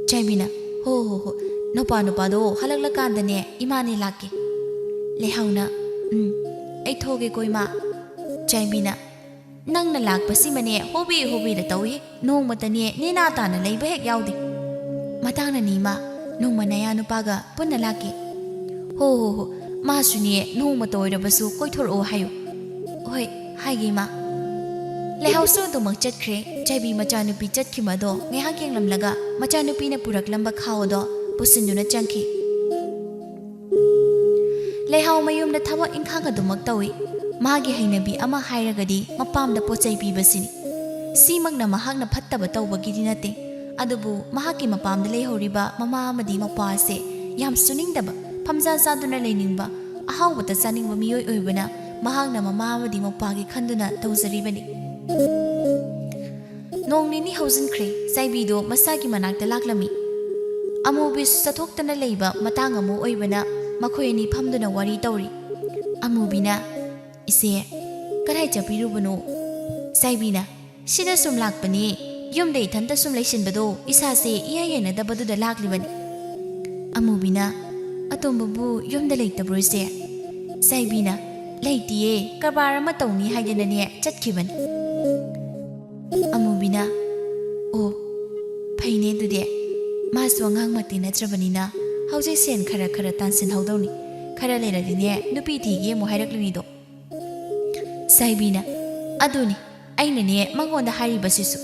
ꯆꯥꯏꯕꯤꯅ, "ꯍꯣ ꯍꯣ ꯍꯣ, ꯅꯨꯄꯥ ꯅꯨꯄꯥꯗꯣ ꯍꯜꯂꯛꯂꯀꯥꯟꯗꯅꯦ ꯏꯃꯥꯅꯦ ꯂꯥꯛꯀꯦ꯫" ꯂꯩꯍꯥꯎꯅ, "ꯎꯝ, ꯑꯩ ꯊꯣꯛꯑꯒꯦꯀꯣ ꯏꯃꯥ꯫" ꯆꯥꯏꯕꯤꯅ, "ꯅꯪꯅ ꯂꯥꯛꯄꯁꯤꯃꯅꯦ ꯍꯣꯕꯦ ꯍꯣꯕꯦꯗ ꯇꯧꯏ꯫ ꯅꯣꯡꯃꯇꯅꯦ ꯅꯦꯅꯥ ꯇꯥꯅ ꯂꯩꯕ ꯍꯦꯛ ꯌꯥꯎꯗꯦ꯫" "ꯃꯇꯥꯡꯅꯅꯤ ꯏꯃꯥ, ꯅꯣꯡꯃ ꯅꯌꯥ ꯅꯨꯄꯥꯒ ꯄꯨꯟꯅ ꯂꯥꯛꯀꯦ꯫" "ꯍꯣ ꯍꯣ ꯍꯣ, ꯃꯥꯁꯨꯅꯦ ꯅꯣꯡꯃꯇ ꯑꯣꯏꯔꯕꯁꯨ ꯀꯣꯏꯊꯣꯔꯛꯑꯣ ꯍꯥꯏꯌꯨ꯫" "ꯍꯣꯏ, ꯍꯥꯏꯒꯦ ꯏꯃꯥ꯫" ꯂꯩꯍꯥꯎꯁꯨ ꯑꯗꯨꯃꯛ ꯆꯠꯈ꯭ꯔꯦ꯫ ꯆꯥꯏꯕꯤ ꯃꯆꯥꯅꯨꯄꯤ ꯆꯠꯈꯤꯕ ꯑꯗꯣ ꯉꯥꯏꯍꯥꯛ ꯌꯦꯡꯂꯝꯂꯒ ꯃꯆꯥꯅꯨꯄꯤꯅ ꯄꯨꯔꯛꯂꯝꯕ ꯈꯥꯎ ꯑꯗꯣ ꯄꯨꯁꯤꯟꯗꯨꯅ ꯆꯪꯈꯤ꯫ ꯂꯩꯍꯥꯎ ꯃꯌꯨꯝꯗ ꯊꯕꯛ ꯏꯪꯈꯥꯡ ꯑꯗꯨꯃꯛ ꯇꯧꯏ꯫ ꯃꯥꯒꯤ ꯍꯩꯅꯕꯤ ꯑꯃ ꯍꯥꯏꯔꯒꯗꯤ ꯃꯄꯥꯝꯗ ꯄꯣꯠ ꯆꯩ ꯄꯤꯕꯁꯤꯅꯤ꯫ ꯁꯤꯃꯛꯅ ꯃꯍꯥꯛꯅ ꯐꯠꯇꯕ ꯇꯧꯕꯒꯤꯗꯤ ꯅꯠꯇꯦ, ꯑꯗꯨꯕꯨ ꯃꯍꯥꯛꯀꯤ ꯃꯄꯥꯝꯗ ꯂꯩꯍꯧꯔꯤꯕ ꯃꯃꯥ ꯑꯃꯗꯤ ꯃꯄꯥ ꯑꯁꯦ ꯌꯥꯝ ꯁꯨꯅꯤꯡꯗꯕ, ꯐꯝꯖꯥ ꯆꯥꯗꯨꯅ ꯂꯩꯅꯤꯡꯕ, ꯑꯍꯥꯎꯕꯇ ꯆꯥꯅꯤꯡꯕ ꯃꯤꯑꯣꯏ ꯑꯣꯏꯕꯅ ꯃꯍꯥꯛꯅ ꯃꯃꯥ ꯑꯃꯗꯤ ꯃꯧꯄ꯭ꯋꯥꯒꯤ ꯈꯟꯗꯨꯅ ꯇꯧꯖꯔꯤꯕꯅꯤ꯫ ꯅꯣꯡ ꯅꯤꯅꯤ ꯍꯧꯖꯤꯟꯈ꯭ꯔꯦ, ꯆꯥꯏꯕꯤꯗꯣ ꯃꯁꯥꯒꯤ ꯃꯅꯥꯛꯇ ꯂꯥꯛꯂꯝꯃꯤ꯫ ꯑꯃꯨꯕꯤꯁꯨ ꯆꯠꯊꯣꯛꯇꯅ ꯂꯩꯕ ꯃꯇꯥꯡ ꯑꯃ ꯑꯣꯏꯕꯅ ꯃꯈꯣꯏ ꯑꯅꯤ ꯐꯝꯗꯨꯅ ꯋꯥꯔꯤ ꯇꯧꯔꯤ꯫ ꯑꯃꯨꯕꯤꯅ, "ꯏꯆꯦ, ꯀꯗꯥꯏ ꯆꯠꯄꯤꯔꯨꯕꯅꯣ?" ꯆꯥꯏꯕꯤꯅ, "ꯁꯤꯗ ꯁꯨꯝ ꯂꯥꯛꯄꯅꯦ꯫ ꯌꯨꯝꯗ ꯏꯊꯟꯇ ꯁꯨꯝ ꯂꯩꯁꯤꯟꯕꯗꯣ ꯏꯁꯥꯁꯦ ꯏꯌꯥ ꯌꯥꯅꯗꯕꯗꯨꯗ ꯂꯥꯛꯂꯤꯕꯅꯤ꯫" ꯑꯃꯨꯕꯤꯅ, "ꯑꯇꯣꯝꯕꯕꯨ ꯌꯨꯝꯗ ꯂꯩꯇꯕ꯭ꯔꯣ, ꯏꯆꯦ?" ꯆꯥꯏꯕꯤꯅ, "ꯂꯩꯇꯤꯌꯦ, ꯀꯔꯕꯥꯔ ꯑꯃ ꯇꯧꯅꯤ ꯍꯥꯏꯗꯅꯅꯦ ꯆꯠꯈꯤꯕꯅꯤ꯫" ꯑꯃꯨꯕꯤꯅ, "ꯑꯣ, ꯐꯩꯅꯦ ꯑꯗꯨꯗꯤ꯫ ꯃꯥꯁꯨ ꯑꯉꯥꯡꯃꯛꯇꯤ ꯅꯠꯇ꯭ꯔꯕꯅꯤꯅ ꯍꯧꯖꯤꯛ ꯁꯦꯟ ꯈꯔ ꯈꯔ ꯇꯥꯟꯁꯤꯟꯍꯧꯗꯧꯅꯤ꯫ ꯈꯔ ꯂꯩꯔꯗꯤꯅꯦ ꯅꯨꯄꯤ ꯊꯤꯒꯦ ꯑꯃꯨꯛ ꯍꯥꯏꯔꯛꯂꯅꯤꯗꯣ꯫" ꯆꯥꯏꯕꯤꯅ, "ꯑꯗꯨꯅꯤ ꯑꯩꯅꯅꯦ ꯃꯉꯣꯟꯗ ꯍꯥꯏꯔꯤꯕꯁꯤꯁꯨ꯫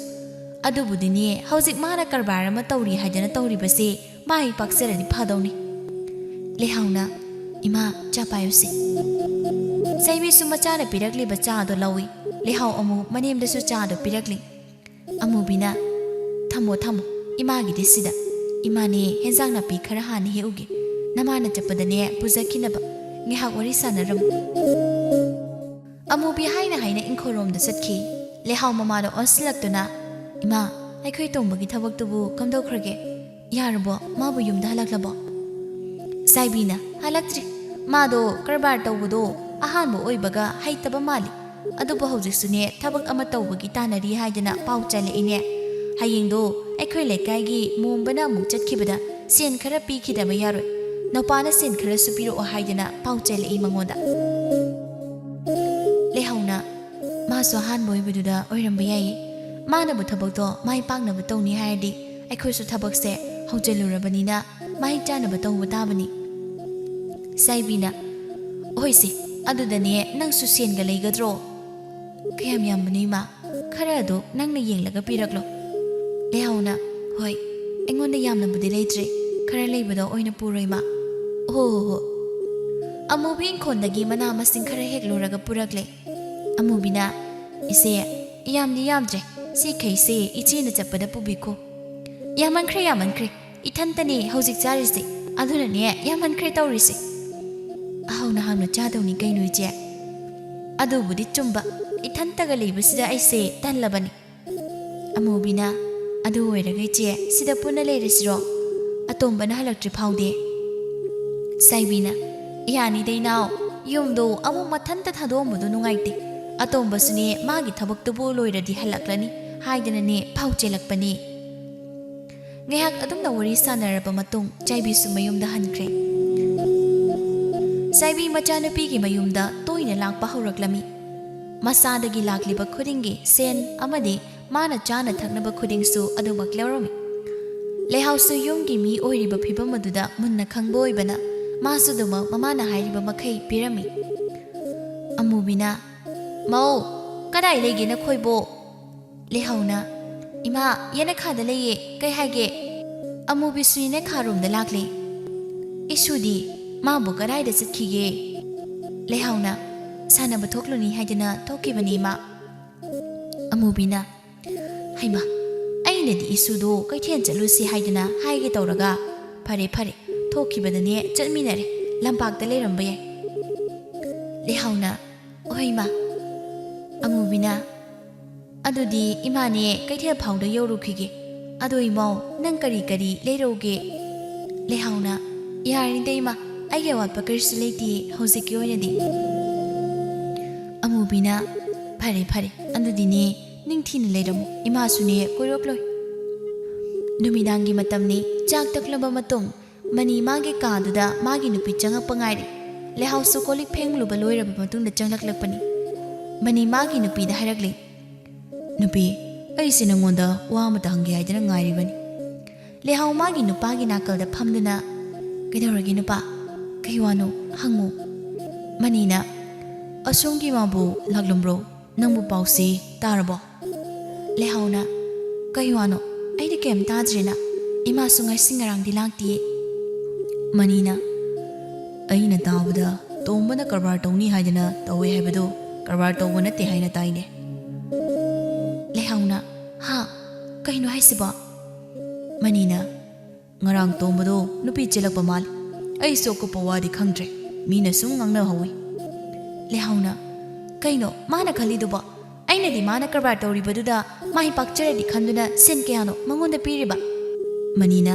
ꯑꯗꯨꯕꯨꯗꯤꯅꯦ ꯍꯧꯖꯤꯛ ꯃꯥꯅ ꯀꯔꯕꯥꯔ ꯑꯃ ꯇꯧꯔꯤ ꯍꯥꯏꯗꯅ ꯇꯧꯔꯤꯕꯁꯦ ꯃꯥꯏ ꯄꯥꯛꯆꯔꯗꯤ ꯐꯗꯧꯅꯤ꯫" ꯂꯩꯍꯥꯎꯅ, "ꯏꯃꯥ, ꯆꯥ ꯄꯥꯏꯌꯨꯁꯦ꯫" ꯆꯥꯏꯕꯤꯁꯨ ꯃꯆꯥꯅ ꯄꯤꯔꯛꯂꯤꯕ ꯆꯥꯗꯣ ꯂꯧꯏ꯫ ꯂꯩꯍꯥꯎ ꯑꯃꯨꯛ ꯃꯅꯦꯝꯗꯁꯨ ꯆꯥꯗꯣ ꯄꯤꯔꯛꯂꯤ꯫ ꯑꯃꯨꯕꯤꯅ, "ꯊꯝꯃꯣ, ꯊꯝꯃꯣ, ꯏꯃꯥꯒꯤꯗꯤ ꯁꯤꯗ꯫ ꯏꯃꯥꯅꯦ, ꯍꯦꯟꯖꯥꯡ ꯅꯥꯄꯤ ꯈꯔ ꯍꯥꯟꯅ ꯍꯦꯛꯎꯒꯦ꯫ ꯅꯃꯥꯅ ꯆꯠꯄꯗꯅꯦ ꯄꯨꯖꯈꯤꯅꯕ꯫ ꯉꯥꯏꯍꯥꯛ ꯋꯥꯔꯤ ꯁꯥꯟꯅꯔꯝꯃꯨ꯫" ꯑꯃꯨꯕꯤ ꯍꯥꯏꯅ ꯍꯥꯏꯅ ꯏꯪꯈꯣꯜꯔꯣꯝꯗ ꯆꯠꯈꯤ꯫ ꯂꯩꯍꯥꯎ ꯃꯃꯥꯗ ꯑꯣꯟꯁꯤꯜꯂꯛꯇꯨꯅ, "ꯏꯃꯥ, ꯑꯩꯈꯣꯏ ꯇꯣꯝꯕꯒꯤ ꯊꯕꯛꯇꯨꯕꯨ ꯀꯝꯗꯧꯈ꯭ꯔꯒꯦ? ꯌꯥꯔꯕꯣ? ꯃꯥꯕꯨ ꯌꯨꯝꯗ ꯍꯜꯂꯛꯂꯕꯣ?" ꯆꯥꯏꯕꯤꯅ, "ꯍꯜꯂꯛꯇ꯭ꯔꯤ꯫ ꯃꯥꯗꯣ ꯀꯔꯕꯥꯔ ꯇꯧꯕꯗꯣ ꯑꯍꯥꯟꯕ ꯑꯣꯏꯕꯒ ꯍꯩꯇꯕ ꯃꯥꯜꯂꯤ꯫ ꯑꯗꯨꯕꯨ ꯍꯧꯖꯤꯛꯁꯨꯅꯦ ꯊꯕꯛ ꯑꯃ ꯇꯧꯕꯒꯤ ꯇꯥꯟꯅꯔꯤ ꯍꯥꯏꯗꯅ ꯄꯥꯎ ꯆꯦꯜꯂꯛꯏꯅꯦ꯫ ꯍꯌꯦꯡꯗꯣ ꯑꯩꯈꯣꯏ ꯂꯩꯀꯥꯏꯒꯤ ꯃꯣꯝꯕꯅ ꯑꯃꯨꯛ ꯆꯠꯈꯤꯕꯗ ꯁꯦꯟ ꯈꯔ ꯄꯤꯈꯤꯗꯕ ꯌꯥꯔꯣꯏ꯫ ꯅꯨꯄꯥꯅ ꯁꯦꯟ ꯈꯔꯁꯨ ꯄꯤꯔꯛꯑꯣ ꯍꯥꯏꯗꯅ ꯄꯥꯎ ꯆꯦꯜꯂꯛꯏ ꯃꯉꯣꯟꯗ꯫" ꯂꯩꯍꯧꯅ, "ꯃꯥꯁꯨ ꯑꯍꯥꯟꯕ ꯑꯣꯏꯕꯗꯨꯗ ꯑꯣꯏꯔꯝꯕ ꯌꯥꯏꯌꯦ꯫ ꯃꯥꯅꯕꯨ ꯊꯕꯛꯇꯣ ꯃꯥꯏ ꯄꯥꯛꯅꯕ ꯇꯧꯅꯤ ꯍꯥꯏꯔꯗꯤ ꯑꯩꯈꯣꯏꯁꯨ ꯊꯕꯛꯁꯦ ꯍꯧꯖꯤꯜꯂꯨꯔꯕꯅꯤꯅ ꯃꯍꯤꯛ ꯆꯥꯅꯕ ꯇꯧꯕ ꯇꯥꯕꯅꯤ꯫" ꯆꯥꯏꯕꯤꯅ, "ꯍꯣꯏꯁꯦ, ꯑꯗꯨꯗꯅꯦ ꯅꯪꯁꯨ ꯁꯦꯟꯒ ꯂꯩꯒꯗ꯭ꯔꯣ?" "ꯀꯌꯥꯝ ꯌꯥꯝꯕꯅꯣ ꯏꯃꯥ? ꯈꯔ ꯑꯗꯨ ꯅꯪꯅ ꯌꯦꯡꯂꯒ ꯄꯤꯔꯛꯂꯣ꯫" ꯂꯩꯍꯧꯅ, "ꯍꯣꯏ, ꯑꯩꯉꯣꯟꯗ ꯌꯥꯝꯅꯕꯨꯗꯤ ꯂꯩꯇ꯭ꯔꯦ, ꯈꯔ ꯂꯩꯕꯗꯣ ꯑꯣꯏꯅ ꯄꯨꯔꯣ ꯏꯃꯥ꯫" "ꯍꯣ ꯍꯣ ꯍꯣ꯫" ꯑꯃꯨꯕꯤ ꯏꯪꯈꯣꯜꯗꯒꯤ ꯃꯅꯥ ꯃꯁꯤꯡ ꯈꯔ ꯍꯦꯛꯂꯨꯔꯒ ꯄꯨꯔꯛꯂꯦ꯫ ꯑꯃꯨꯕꯤꯅ, "ꯏꯆꯦ, ꯌꯥꯝꯗꯤ ꯌꯥꯝꯗ꯭ꯔꯦ, ꯁꯤꯈꯩꯁꯦ ꯏꯆꯦꯅ ꯆꯠꯄꯗ ꯄꯨꯕꯤꯈꯣ꯫" "ꯌꯥꯝꯃꯟꯈ꯭ꯔꯦ, ꯌꯥꯝꯃꯟꯈ꯭ꯔꯦ, ꯏꯊꯟꯇꯅꯦ ꯍꯧꯖꯤꯛ ꯆꯥꯔꯤꯁꯦ꯫ ꯑꯗꯨꯅꯅꯦ ꯌꯥꯝꯃꯟꯈ꯭ꯔꯦ ꯇꯧꯔꯤꯁꯦ꯫ ꯑꯍꯥꯎꯅ ꯍꯥꯎꯅ ꯆꯥꯗꯧꯅꯤ ꯀꯩꯅꯣ ꯏꯆꯦ꯫ ꯑꯗꯨꯕꯨꯗꯤ ꯆꯨꯝꯕ, ꯏꯊꯟꯇꯒ ꯂꯩꯕꯁꯤꯗ ꯑꯩꯁꯦ ꯇꯜꯂꯕꯅꯤ꯫ ꯑꯃꯨꯕꯤꯅ, ꯑꯗꯨ ꯑꯣꯏꯔꯒ ꯏꯆꯦ, ꯁꯤꯗ ꯄꯨꯟꯅ ꯂꯩꯔꯁꯤꯔꯣ? ꯑꯇꯣꯝꯕꯅ ꯍꯜꯂꯛꯇ꯭ꯔꯤ ꯐꯥꯎꯗꯤ꯫ ꯁꯥꯏꯕꯤꯅ, ꯌꯥꯅꯤꯗ ꯏꯅꯥꯎ, ꯌꯨꯝꯗꯣ ꯑꯃꯨꯛ ꯃꯊꯟꯇ ꯊꯥꯗꯣꯛꯑꯝꯕꯗꯣ ꯅꯨꯡꯉꯥꯏꯇꯦ꯫ ꯑꯇꯣꯝꯕꯁꯨꯅꯦ ꯃꯥꯒꯤ ꯊꯕꯛꯇꯨꯕꯨ ꯂꯣꯏꯔꯗꯤ ꯍꯜꯂꯛꯂꯅꯤ ꯍꯥꯏꯗꯅꯅꯦ ꯐꯥꯎ ꯆꯦꯜꯂꯛꯄꯅꯤ꯫ ꯉꯥꯏꯍꯥꯛ ꯑꯗꯨꯝꯅ ꯋꯥꯔꯤ ꯁꯥꯟꯅꯔꯕ ꯃꯇꯨꯡ ꯆꯥꯏꯕꯤꯁꯨ ꯃꯌꯨꯝꯗ ꯍꯟꯈ꯭ꯔꯦ꯫ ꯆꯥꯏꯕꯤ ꯃꯆꯥꯅꯨꯄꯤꯒꯤ ꯃꯌꯨꯝꯗ ꯇꯣꯏꯅ ꯂꯥꯛꯄ ꯍꯧꯔꯛꯂꯝꯃꯤ꯫ ꯃꯆꯥꯗꯒꯤ ꯂꯥꯛꯂꯤꯕ ꯈꯨꯗꯤꯡꯒꯤ ꯁꯦꯟ ꯑꯃꯗꯤ ꯃꯥꯅ ꯆꯥꯅ ꯊꯛꯅꯕ ꯈꯨꯗꯤꯡꯁꯨ ꯑꯗꯨꯃꯛ ꯂꯧꯔꯝꯃꯤ꯫ ꯂꯩꯍꯥꯎꯁꯨ ꯌꯨꯝꯒꯤ ꯃꯤ ꯑꯣꯏꯔꯤꯕ ꯐꯤꯕꯝ ꯑꯗꯨꯗ ꯃꯨꯟꯅ ꯈꯪꯕ ꯑꯣꯏꯕꯅ ꯃꯥꯁꯨ ꯑꯗꯨꯃꯛ ꯃꯃꯥꯅ ꯍꯥꯏꯔꯤꯕ ꯃꯈꯩ ꯄꯤꯔꯝꯃꯤ꯫ ꯑꯃꯨꯕꯤꯅ, "ꯃꯧ, ꯀꯗꯥꯏ ꯂꯩꯒꯦ ꯅꯈꯣꯏꯕꯣ?" ꯂꯩꯍꯥꯎꯅ, "ꯏꯃꯥ, ꯌꯦꯅꯈꯥꯗ ꯂꯩꯌꯦ, ꯀꯩ ꯍꯥꯏꯒꯦ?" ꯑꯃꯨꯕꯤꯁꯨ ꯌꯦꯅꯈꯥꯔꯣꯝꯗ ꯂꯥꯛꯂꯦ꯫ "ꯏꯁꯨꯗꯤ, ꯃꯥꯕꯨ ꯀꯗꯥꯏꯗ ꯆꯠꯈꯤꯒꯦ?" ꯂꯩꯍꯥꯎꯅ, "ꯁꯥꯟꯅꯕ ꯊꯣꯛꯂꯨꯅꯤ ꯍꯥꯏꯗꯅ ꯊꯣꯛꯈꯤꯕꯅꯤ ꯏꯃꯥ꯫" ꯑꯃꯨꯕꯤꯅ, "ꯍꯩꯃꯥ, ꯑꯩꯅꯗꯤ ꯏꯁꯨꯗꯣ ꯀꯩꯊꯦꯜ ꯆꯠꯂꯨꯁꯤ ꯍꯥꯏꯗꯅ ꯍꯥꯏꯒꯦ ꯇꯧꯔꯒ, ꯐꯔꯦ ꯐꯔꯦ, ꯊꯣꯛꯈꯤꯕꯗꯅꯦ ꯆꯠꯃꯤꯟꯅꯔꯦ, ꯂꯝꯄꯥꯛꯇ ꯂꯩꯔꯝꯕ ꯌꯥꯏ꯫" ꯂꯩꯍꯥꯎꯅ, "ꯍꯣꯏ ꯏꯃꯥ꯫" ꯑꯃꯨꯕꯤꯅ, "ꯑꯗꯨꯗꯤ ꯏꯃꯥꯅꯦ ꯀꯩꯊꯦꯜ ꯐꯥꯎꯗ ꯌꯧꯔꯨꯈꯤꯒꯦ꯫ ꯑꯗꯣ ꯏꯃꯧ, ꯅꯪ ꯀꯔꯤ ꯀꯔꯤ ꯂꯩꯔꯧꯒꯦ?" ꯂꯩꯍꯥꯎꯅ, "ꯌꯥꯔꯤꯗ ꯏꯃꯥ, ꯑꯩꯒꯤ ꯑꯋꯥꯠꯄ ꯀꯔꯤꯁꯨ ꯂꯩꯇꯦ ꯍꯧꯖꯤꯛꯀꯤ ꯑꯣꯏꯅꯗꯤ꯫" ꯑꯃꯨꯕꯤꯅ, "ꯐꯔꯦ ꯐꯔꯦ, ꯑꯗꯨꯗꯤꯅꯦ ꯅꯤꯡꯊꯤꯅ ꯂꯩꯔꯝꯃꯨ, ꯏꯃꯥꯁꯨꯅꯦ ꯀꯣꯏꯔꯛꯂꯣꯏ꯫" ꯅꯨꯃꯤꯗꯥꯡꯒꯤ ꯃꯇꯝꯅꯤ꯫ ꯆꯥꯛ ꯇꯣꯛꯂꯕ ꯃꯇꯨꯡ ꯃꯅꯤ ꯃꯥꯒꯤ ꯀꯥꯗꯨꯗ ꯃꯥꯒꯤ ꯅꯨꯄꯤ ꯆꯪꯉꯛꯄ ꯉꯥꯏꯔꯤ꯫ ꯂꯩꯍꯥꯎꯁꯨ ꯀꯣꯜ ꯂꯤꯛ ꯐꯦꯡꯂꯨꯕ ꯂꯣꯏꯔꯕ ꯃꯇꯨꯡꯗ ꯆꯪꯂꯛꯂꯛꯄꯅꯤ꯫ ꯃꯅꯤ ꯃꯥꯒꯤ ꯅꯨꯄꯤꯗ ꯍꯥꯏꯔꯛꯂꯤ, "ꯅꯨꯄꯤ, ꯑꯩꯁꯦ ꯅꯪꯉꯣꯟꯗ ꯋꯥ ꯑꯃꯇ ꯍꯪꯒꯦ ꯍꯥꯏꯗꯅ ꯉꯥꯏꯔꯤꯕꯅꯤ꯫" ꯂꯩꯍꯥꯎ ꯃꯥꯒꯤ ꯅꯨꯄꯥꯒꯤ ꯅꯥꯀꯜꯗ ꯐꯝꯗꯨꯅ, "ꯀꯩꯗꯧꯔꯒꯦ ꯅꯨꯄꯥ? ꯀꯩ ꯋꯥꯅꯣ? ꯍꯪꯉꯨ꯫" ꯃꯅꯤꯅ, "ꯑꯁꯣꯝꯒꯤ ꯃꯥꯕꯨ ꯂꯥꯛꯂꯝꯕ꯭ꯔꯣ? ꯅꯪꯕꯨ ꯄꯥꯎꯁꯤ ꯇꯥꯔꯕꯣ?" ꯂꯩꯍꯥꯎꯅ, "ꯀꯩ ꯋꯥꯅꯣ? ꯑꯩꯗꯤ ꯀꯩꯝ ꯇꯥꯗ꯭ꯔꯦꯅ꯫ ꯏꯃꯥꯁꯨ ꯉꯁꯤ ꯉꯔꯥꯡꯗꯤ ꯂꯥꯛꯇꯤꯌꯦ꯫" ꯃꯅꯤꯅ, "ꯑꯩꯅ ꯇꯥꯕꯗ ꯇꯣꯝꯕꯅ ꯀꯔꯕꯥꯔ ꯇꯧꯅꯤ ꯍꯥꯏꯗꯅ ꯇꯧꯋꯦ ꯍꯥꯏꯕꯗꯨ ꯀꯔꯕꯥꯔ ꯇꯧꯕ ꯅꯠꯇꯦ ꯍꯥꯏꯅ ꯇꯥꯏꯅꯦ꯫" ꯂꯩꯍꯥꯎꯅ, "ꯍꯥ? ꯀꯩꯅꯣ ꯍꯥꯏꯁꯤꯕꯣ?" ꯃꯅꯤꯅ, "ꯉꯔꯥꯡ ꯇꯣꯝꯕꯗꯣ ꯅꯨꯄꯤ ꯆꯦꯜꯂꯛꯄ ꯃꯥꯜꯂꯤ꯫ ꯑꯩꯁꯨ ꯑꯀꯨꯞꯄ ꯋꯥꯗꯤ ꯈꯪꯗ꯭ꯔꯦ꯫ ꯃꯤꯅ ꯁꯨꯝ ꯉꯥꯡꯅꯍꯧꯋꯤ꯫" ꯂꯩꯍꯥꯎꯅ, "ꯀꯩꯅꯣ ꯃꯥꯅ ꯈꯜꯂꯤꯗꯨꯕꯣ? ꯑꯩꯅꯗꯤ ꯃꯥꯅ ꯀꯔꯕꯥꯔ ꯇꯧꯔꯤꯕꯗꯨꯗ ꯃꯥꯏ ꯄꯥꯛꯆꯔꯗꯤ ꯈꯟꯗꯨꯅ ꯁꯦꯟ ꯀꯌꯥꯅꯣ ꯃꯉꯣꯟꯗ ꯄꯤꯔꯤꯕ?" ꯃꯅꯤꯅ,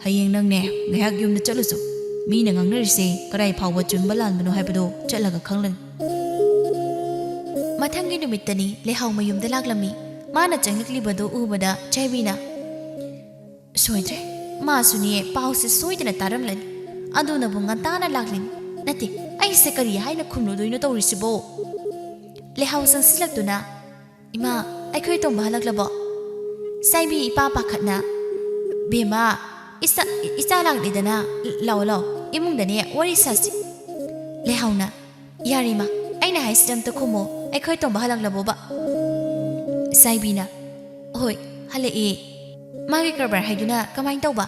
"ꯍꯌꯦꯡ ꯅꯪꯅꯦ ꯉꯥꯏꯍꯥꯛ ꯌꯨꯝꯗ ꯆꯠꯂꯨꯆꯣ꯫ ꯃꯤꯅ ꯉꯥꯡꯅꯔꯤꯁꯦ ꯀꯗꯥꯏ ꯐꯥꯎꯕ ꯆꯨꯝꯕ ꯂꯥꯟꯕꯅꯣ ꯍꯥꯏꯕꯗꯣ ꯆꯠꯂꯒ ꯈꯪꯂꯅꯤ꯫" ꯃꯊꯪꯒꯤ ꯅꯨꯃꯤꯠꯇꯅꯤ ꯂꯩꯍꯥꯎ ꯃꯌꯨꯝꯗ ꯂꯥꯛꯂꯝꯃꯤ꯫ ꯃꯥꯅ ꯆꯪꯂꯛꯂꯤꯕꯗꯨ ꯎꯕꯗ ꯆꯥꯏꯕꯤꯅ, "ꯁꯣꯏꯗ꯭ꯔꯦ, ꯃꯥꯁꯨꯅꯦ ꯄꯥꯎꯁꯦ ꯁꯣꯏꯗꯅ ꯇꯥꯔꯝꯂꯅꯤ꯫ ꯑꯗꯨꯅꯕꯨ ꯉꯟꯇꯥꯅ ꯂꯥꯛꯂꯤꯅꯤ꯫ ꯅꯠꯇꯦ, ꯑꯩꯁꯦ ꯀꯔꯤ ꯍꯥꯏꯅ ꯈꯨꯝꯂꯨꯗꯣꯏꯅꯣ ꯇꯧꯔꯤꯁꯤꯕꯣ?" ꯂꯩꯍꯥꯎ ꯆꯪꯁꯤꯜꯂꯛꯇꯨꯅ, "ꯏꯃꯥ, ꯑꯩꯈꯣꯏ ꯇꯣꯝꯕ ꯍꯜꯂꯛꯂꯕꯣ?" ꯆꯥꯏꯕꯤ ꯏꯄꯥ ꯄꯥꯈꯠꯅ, "ꯕꯦꯝꯃ, ꯏꯆꯥ, ꯏꯆꯥ ꯂꯥꯛꯂꯤꯗꯅ, ꯂꯥꯛꯑꯣ, ꯂꯥꯛꯑꯣ, ꯏꯃꯨꯡꯗꯅꯦ ꯋꯥꯔꯤ ꯁꯥꯁꯤ꯫" ꯂꯩꯍꯥꯎꯅ, "ꯌꯥꯔꯦ ꯏꯃꯥ, ꯑꯩꯅ ꯍꯥꯏꯁꯤꯗ ꯑꯝꯇ ꯈꯨꯝꯃꯣ, ꯑꯩꯈꯣꯏ ꯇꯣꯝꯕ ꯍꯜꯂꯛꯂꯕꯣꯕ?" ꯆꯥꯏꯕꯤꯅ, "ꯍꯣꯏ, ꯍꯜꯂꯛꯑꯦ꯫ ꯃꯥꯒꯤ ꯀꯔꯕꯥꯔ ꯍꯥꯏꯗꯨꯅ ꯀꯃꯥꯏꯅ ꯇꯧꯕ?"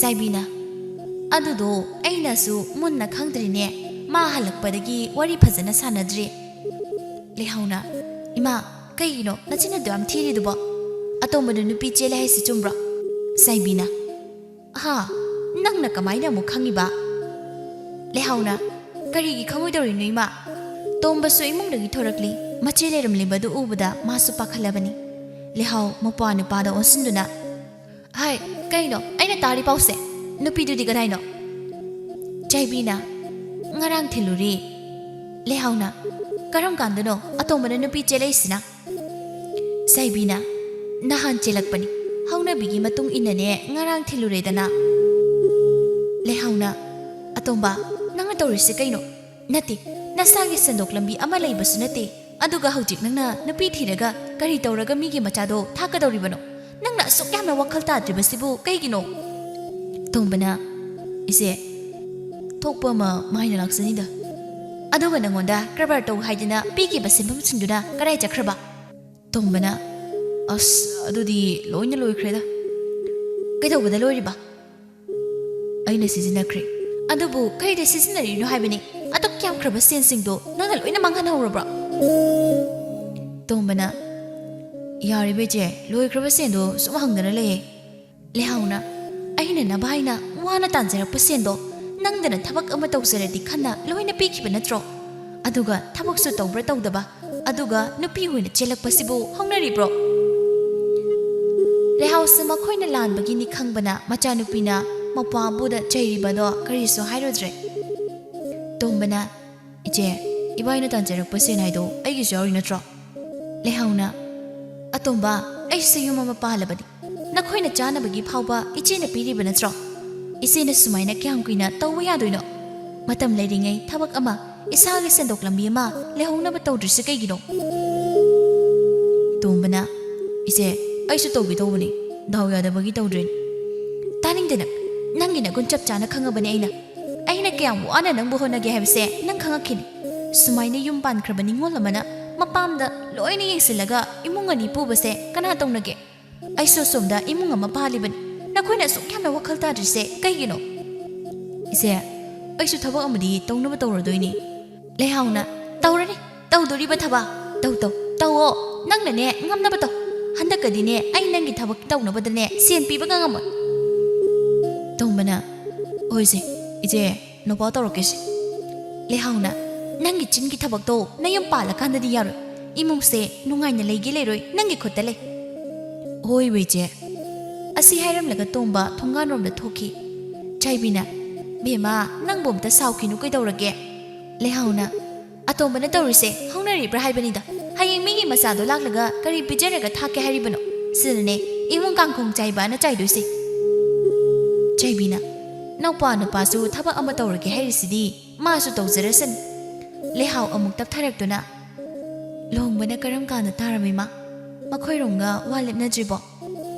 ꯆꯥꯏꯕꯤꯅ, "ꯑꯗꯨꯗꯣ ꯑꯩꯅꯁꯨ ꯃꯨꯟꯅ ꯈꯪꯗ꯭ꯔꯤꯅꯦ, ꯃꯥ ꯍꯜꯂꯛꯄꯗꯒꯤ ꯋꯥꯔꯤ ꯐꯖꯅ ꯁꯥꯟꯅꯗ꯭ꯔꯤ꯫" ꯂꯩꯍꯥꯎꯅ, "ꯏꯃꯥ, ꯀꯩꯒꯤꯅꯣ ꯅꯆꯤꯟ ꯑꯗꯨ ꯌꯥꯝ ꯊꯤꯔꯤꯗꯨꯕꯣ? ꯑꯇꯣꯝꯕꯗꯨ ꯅꯨꯄꯤ ꯆꯦꯜꯂꯦ ꯍꯥꯏꯁꯤ ꯆꯨꯝꯕ꯭ꯔꯣ?" ꯆꯥꯏꯕꯤꯅ, "ꯍꯥ? ꯅꯪꯅ ꯀꯃꯥꯏꯅ ꯑꯃꯨꯛ ꯈꯪꯉꯤꯕ?" ꯂꯩꯍꯥꯎꯅ, "ꯀꯔꯤꯒꯤ ꯈꯪꯉꯣꯏꯗꯧꯔꯤꯅꯣ ꯏꯃꯥ? ꯇꯣꯝꯕꯁꯨ ꯏꯃꯨꯡꯗꯒꯤ ꯊꯣꯔꯛꯂꯤ, ꯃꯆꯦ ꯂꯩꯔꯝꯂꯤꯕꯗꯨ ꯎꯕꯗ ꯃꯥꯁꯨ ꯄꯥꯈꯠꯂꯕꯅꯤ꯫" ꯂꯩꯍꯥꯎ ꯃꯄ꯭ꯋꯥ ꯅꯨꯄꯥꯗ ꯑꯣꯟꯁꯤꯟꯗꯨꯅ, "ꯍꯥꯏ, ꯀꯩꯅꯣ ꯑꯩꯅ ꯇꯥꯔꯤ ꯄꯥꯎꯁꯦ? ꯅꯨꯄꯤꯗꯨꯗꯤ ꯀꯗꯥꯏꯅꯣ?" ꯆꯥꯏꯕꯤꯅ, "ꯉꯔꯥꯡ ꯊꯤꯜꯂꯨꯔꯦ꯫" ꯂꯩꯍꯥꯎꯅ, "ꯀꯔꯝ ꯀꯥꯟꯗꯅꯣ ꯑꯇꯣꯝꯕꯅ ꯅꯨꯄꯤ ꯆꯦꯜꯂꯛꯏꯁꯤꯅ?" ꯆꯥꯏꯕꯤꯅ, "ꯅꯍꯥꯟ ꯆꯦꯜꯂꯛꯄꯅꯤ꯫ ꯍꯧꯅꯕꯤꯒꯤ ꯃꯇꯨꯡ ꯏꯟꯅꯅꯦ ꯉꯔꯥꯡ ꯊꯤꯜꯂꯨꯔꯦꯗꯅ꯫" ꯂꯩꯍꯥꯎꯅ, "ꯑꯇꯣꯝꯕ, ꯅꯪꯅ ꯇꯧꯔꯤꯁꯤ ꯀꯩꯅꯣ? ꯅꯠꯇꯦ, ꯅꯁꯥꯒꯤ ꯁꯦꯟꯗꯣꯛ ꯂꯝꯕꯤ ꯑꯃ ꯂꯩꯕꯁꯨ ꯅꯠꯇꯦ꯫ ꯑꯗꯨꯒ ꯍꯧꯖꯤꯛ ꯅꯪꯅ ꯅꯨꯄꯤ ꯊꯤꯔꯒ ꯀꯔꯤ ꯇꯧꯔꯒ ꯃꯤꯒꯤ ꯃꯆꯥꯗꯣ ꯊꯥꯛꯀꯗꯧꯔꯤꯕꯅꯣ? ꯅꯪꯅ ꯑꯁꯨꯛ ꯌꯥꯝꯅ ꯋꯥꯈꯜ ꯇꯥꯗ꯭ꯔꯤꯕꯁꯤꯕꯨ ꯀꯩꯒꯤꯅꯣ?" ꯇꯣꯝꯕꯅ, "ꯏꯆꯦ, ꯊꯣꯛꯄ ꯑꯃ ꯃꯥꯏꯅ ꯂꯥꯛꯆꯅꯤꯗ꯫ ꯑꯗꯨꯒ ꯅꯪꯉꯣꯟꯗ ꯀꯔꯕꯥꯔ ꯇꯧ ꯍꯥꯏꯗꯅ ꯄꯤꯈꯤꯕ ꯁꯦꯟꯐꯝꯁꯤꯡꯗꯨꯅ ꯀꯗꯥꯏ ꯆꯠꯈ꯭ꯔꯕ?" ꯇꯣꯝꯕꯅ, "ꯑꯁ, ꯑꯗꯨꯗꯤ ꯂꯣꯏꯅ ꯂꯣꯏꯈ꯭ꯔꯦꯗ꯫" "ꯀꯩꯗꯧꯕꯗ ꯂꯣꯏꯔꯤꯕ?" "ꯑꯩꯅ ꯁꯤꯖꯤꯟꯅꯈ꯭ꯔꯦ꯫" "ꯑꯗꯨꯕꯨ ꯀꯩꯗ ꯁꯤꯖꯤꯟꯅꯔꯤꯅꯣ ꯍꯥꯏꯕꯅꯤ? ꯑꯗꯨꯛ ꯌꯥꯝꯈ꯭ꯔꯕ ꯁꯦꯟꯁꯤꯡꯗꯣ ꯅꯪꯅ ꯂꯣꯏꯅ ꯃꯥꯡꯍꯟꯍꯧꯔꯕ꯭ꯔꯣ?" ꯇꯣꯝꯕꯅ, "ꯌꯥꯔꯤꯕ ꯏꯆꯦ, ꯂꯣꯏꯈ꯭ꯔꯕ ꯁꯦꯟꯗꯣ ꯁꯨꯝ ꯍꯪꯗꯅ ꯂꯩꯌꯦ꯫" ꯂꯩꯍꯥꯎꯅ, "ꯑꯩꯅ ꯅꯚꯥꯏꯅ ꯋꯥꯅ ꯇꯥꯟꯖꯔꯛꯄ ꯁꯦꯟꯗꯣ ꯅꯪꯗꯅ ꯊꯕꯛ ꯑꯃ ꯇꯧꯖꯔꯗꯤ ꯈꯟꯅ ꯂꯣꯏꯅ ꯄꯤꯈꯤꯕ ꯅꯠꯇ꯭ꯔꯣ? ꯑꯗꯨꯒ ꯊꯕꯛꯁꯨ ꯇꯧꯕ꯭ꯔꯥ ꯇꯧꯗꯕ, ꯑꯗꯨꯒ ꯅꯨꯄꯤ ꯑꯣꯏꯅ ꯆꯦꯜꯂꯛꯄꯁꯤꯕꯨ ꯍꯧꯅꯔꯤꯕ꯭ꯔꯣ?" ꯂꯩꯍꯥꯎꯁꯨ ꯃꯈꯣꯏꯅ ꯂꯥꯟꯕꯒꯤꯅꯤ ꯈꯪꯕꯅ ꯃꯆꯥꯅꯨꯄꯤꯅ ꯃꯄꯥꯕꯨꯗ ꯆꯩꯔꯤꯕꯗꯣ ꯀꯔꯤꯁꯨ ꯍꯥꯏꯔꯨꯗ꯭ꯔꯦ꯫ ꯇꯣꯝꯕꯅ, "ꯏꯆꯦ, ꯏꯕꯥꯏꯅ ꯇꯥꯟꯖꯔꯛꯄ ꯁꯦꯟ ꯍꯥꯏꯗꯣ ꯑꯩꯒꯤꯁꯨ ꯌꯥꯎꯔꯤ ꯅꯠꯇ꯭ꯔꯣ?" ꯂꯩꯍꯥꯎꯅ, "ꯑꯇꯣꯝꯕ, ꯑꯩꯁꯨ ꯌꯨꯝ ꯑꯃ ꯄꯥꯜꯂꯕꯅꯤ꯫ ꯅꯈꯣꯏꯅ ꯆꯥꯅꯕꯒꯤ ꯐꯥꯎꯕ ꯏꯆꯦꯅ ꯄꯤꯔꯤꯕ ꯅꯠꯇ꯭ꯔꯣ? ꯏꯆꯦꯅ ꯁꯨꯃꯥꯏꯅ ꯀꯌꯥꯝ ꯀꯨꯏꯅ ꯇꯧꯕ ꯌꯥꯗꯣꯏꯅꯣ? ꯃꯇꯝ ꯂꯩꯔꯤꯉꯩ ꯊꯕꯛ ꯑꯃ, ꯏꯁꯥꯒꯤ ꯁꯦꯟꯗꯣꯛ ꯂꯝꯕꯤ ꯑꯃ ꯂꯩꯍꯧꯅꯕ ꯇꯧꯗ꯭ꯔꯤꯁꯤ ꯀꯩꯒꯤꯅꯣ?" ꯇꯣꯝꯕꯅ, "ꯏꯆꯦ, ꯑꯩꯁꯨ ꯇꯧꯒꯦ ꯇꯧꯕꯅꯤ, ꯗꯥꯎ ꯌꯥꯗꯕꯒꯤ ꯇꯧꯗ꯭ꯔꯤꯅꯤ꯫" "ꯇꯥꯅꯤꯡꯗꯦ ꯅꯪ꯫ ꯅꯪꯒꯤ ꯅꯒꯨꯟ ꯆꯞ ꯆꯥꯅ ꯈꯪꯉꯕꯅꯤ ꯑꯩꯅ꯫ ꯑꯩꯅ ꯀꯌꯥꯝ ꯋꯥꯅ ꯅꯪꯕꯨ ꯍꯣꯠꯅꯒꯦ ꯍꯥꯏꯕꯁꯦ ꯅꯪ ꯈꯪꯉꯛꯈꯤꯅꯤ꯫ ꯁꯨꯃꯥꯏꯅ ꯌꯨꯝ ꯄꯥꯟꯈ꯭ꯔꯕ ꯅꯤꯉꯣꯜ ꯑꯃꯅ ꯃꯄꯥꯝꯗ ꯂꯣꯏꯅ ꯌꯦꯡꯁꯤꯜꯂꯒ ꯏꯃꯨꯡ ꯑꯅꯤ ꯄꯨꯕꯁꯦ ꯀꯅꯥ ꯇꯧꯅꯒꯦ? ꯑꯩꯁꯨ ꯑꯁꯣꯝꯗ ꯏꯃꯨꯡ ꯑꯃ ꯄꯥꯜꯂꯤꯕꯅꯤ꯫ ꯅꯈꯣꯏꯅ ꯑꯁꯨꯛ ꯌꯥꯝꯅ ꯋꯥꯈꯜ ꯇꯥꯗ꯭ꯔꯤꯁꯦ ꯀꯩꯒꯤꯅꯣ?" "ꯏꯆꯦ, ꯑꯩꯁꯨ ꯊꯕꯛ ꯑꯃꯗꯤ ꯇꯧꯅꯕ ꯇꯧꯔꯗꯣꯏꯅꯤ꯫" ꯂꯩꯍꯥꯎꯅ, "ꯇꯧꯔꯅꯤ, ꯇꯧꯗꯣꯔꯤꯕ ꯊꯕꯛ꯫ ꯇꯧ, ꯇꯧ, ꯇꯧꯑꯣ꯫ ꯅꯪꯅꯅꯦ, ꯉꯝꯅꯕ ꯇꯧ꯫ ꯍꯟꯗꯛꯀꯗꯤꯅꯦ, ꯑꯩ ꯅꯪꯒꯤ ꯊꯕꯛ ꯇꯧꯅꯕꯗꯅꯦ ꯁꯦꯟ ꯄꯤꯕꯒ ꯉꯝꯃꯣꯏ꯫" ꯇꯣꯝꯕꯅ, "ꯍꯣꯏꯁꯦ, ꯏꯆꯦ, ꯅꯨꯄꯥ ꯇꯧꯔꯛꯀꯦꯁꯦ꯫" ꯂꯩꯍꯥꯎꯅ, "ꯅꯪꯒꯤ ꯆꯤꯟꯒꯤ ꯊꯕꯛꯇꯣ ꯅꯌꯨꯝ ꯄꯥꯜꯂꯀꯥꯟꯗꯗꯤ ꯌꯥꯔꯣꯏ꯫ ꯏꯃꯨꯡꯁꯦ ꯅꯨꯡꯉꯥꯏꯅ ꯂꯩꯒꯦ ꯂꯩꯔꯣꯏ ꯅꯪꯒꯤ ꯈꯨꯠꯇ ꯂꯩ꯫" "ꯍꯣꯏꯕ, ꯏꯆꯦ꯫" ꯑꯁꯤ ꯍꯥꯏꯔꯝꯂꯒ ꯇꯣꯝꯕ ꯊꯣꯡꯒꯥꯟꯔꯣꯝꯗ ꯊꯣꯛꯈꯤ꯫ ꯆꯥꯏꯕꯤꯅ, "ꯕꯦꯝꯃ, ꯅꯪꯕꯨ ꯑꯝꯇ ꯁꯥꯎꯈꯤꯅꯨ, ꯀꯩꯗꯧꯔꯒꯦ?" ꯂꯩꯍꯥꯎꯅ, "ꯑꯇꯣꯝꯕꯅ ꯇꯧꯔꯤꯁꯦ ꯍꯧꯅꯔꯤꯕ꯭ꯔꯥ ꯍꯥꯏꯕꯅꯤꯗ꯫ ꯍꯌꯦꯡ ꯃꯤꯒꯤ ꯃꯆꯥꯗꯣ ꯂꯥꯛꯂꯒ ꯀꯔꯤ ꯄꯤꯖꯔꯒ ꯊꯥꯛꯀꯦ ꯍꯥꯏꯔꯤꯕꯅꯣ? ꯁꯤꯗꯅꯦ ꯏꯃꯨꯡ ꯀꯥꯡꯈꯣꯡ ꯆꯥꯏꯕꯅ ꯆꯥꯏꯗꯣꯏꯁꯦ꯫" ꯆꯥꯏꯕꯤꯅ, "ꯅꯧꯄꯥ ꯅꯨꯄꯥꯁꯨ ꯊꯕꯛ ꯑꯃ ꯇꯧꯔꯒꯦ ꯍꯥꯏꯔꯤꯁꯤꯗꯤ ꯃꯥꯁꯨ ꯇꯧꯖꯔꯁꯅꯤ꯫" ꯂꯩꯍꯥꯎ ꯑꯃꯨꯛ ꯇꯞꯊꯔꯛꯇꯨꯅ, "ꯂꯨꯍꯣꯡꯕꯅ ꯀꯔꯝ ꯀꯥꯟꯗ ꯇꯥꯔꯝꯃꯤ ꯃꯥ? ꯃꯈꯣꯏꯔꯣꯝꯒ ꯋꯥ ꯂꯦꯞꯅꯗ꯭ꯔꯤꯕꯣ?"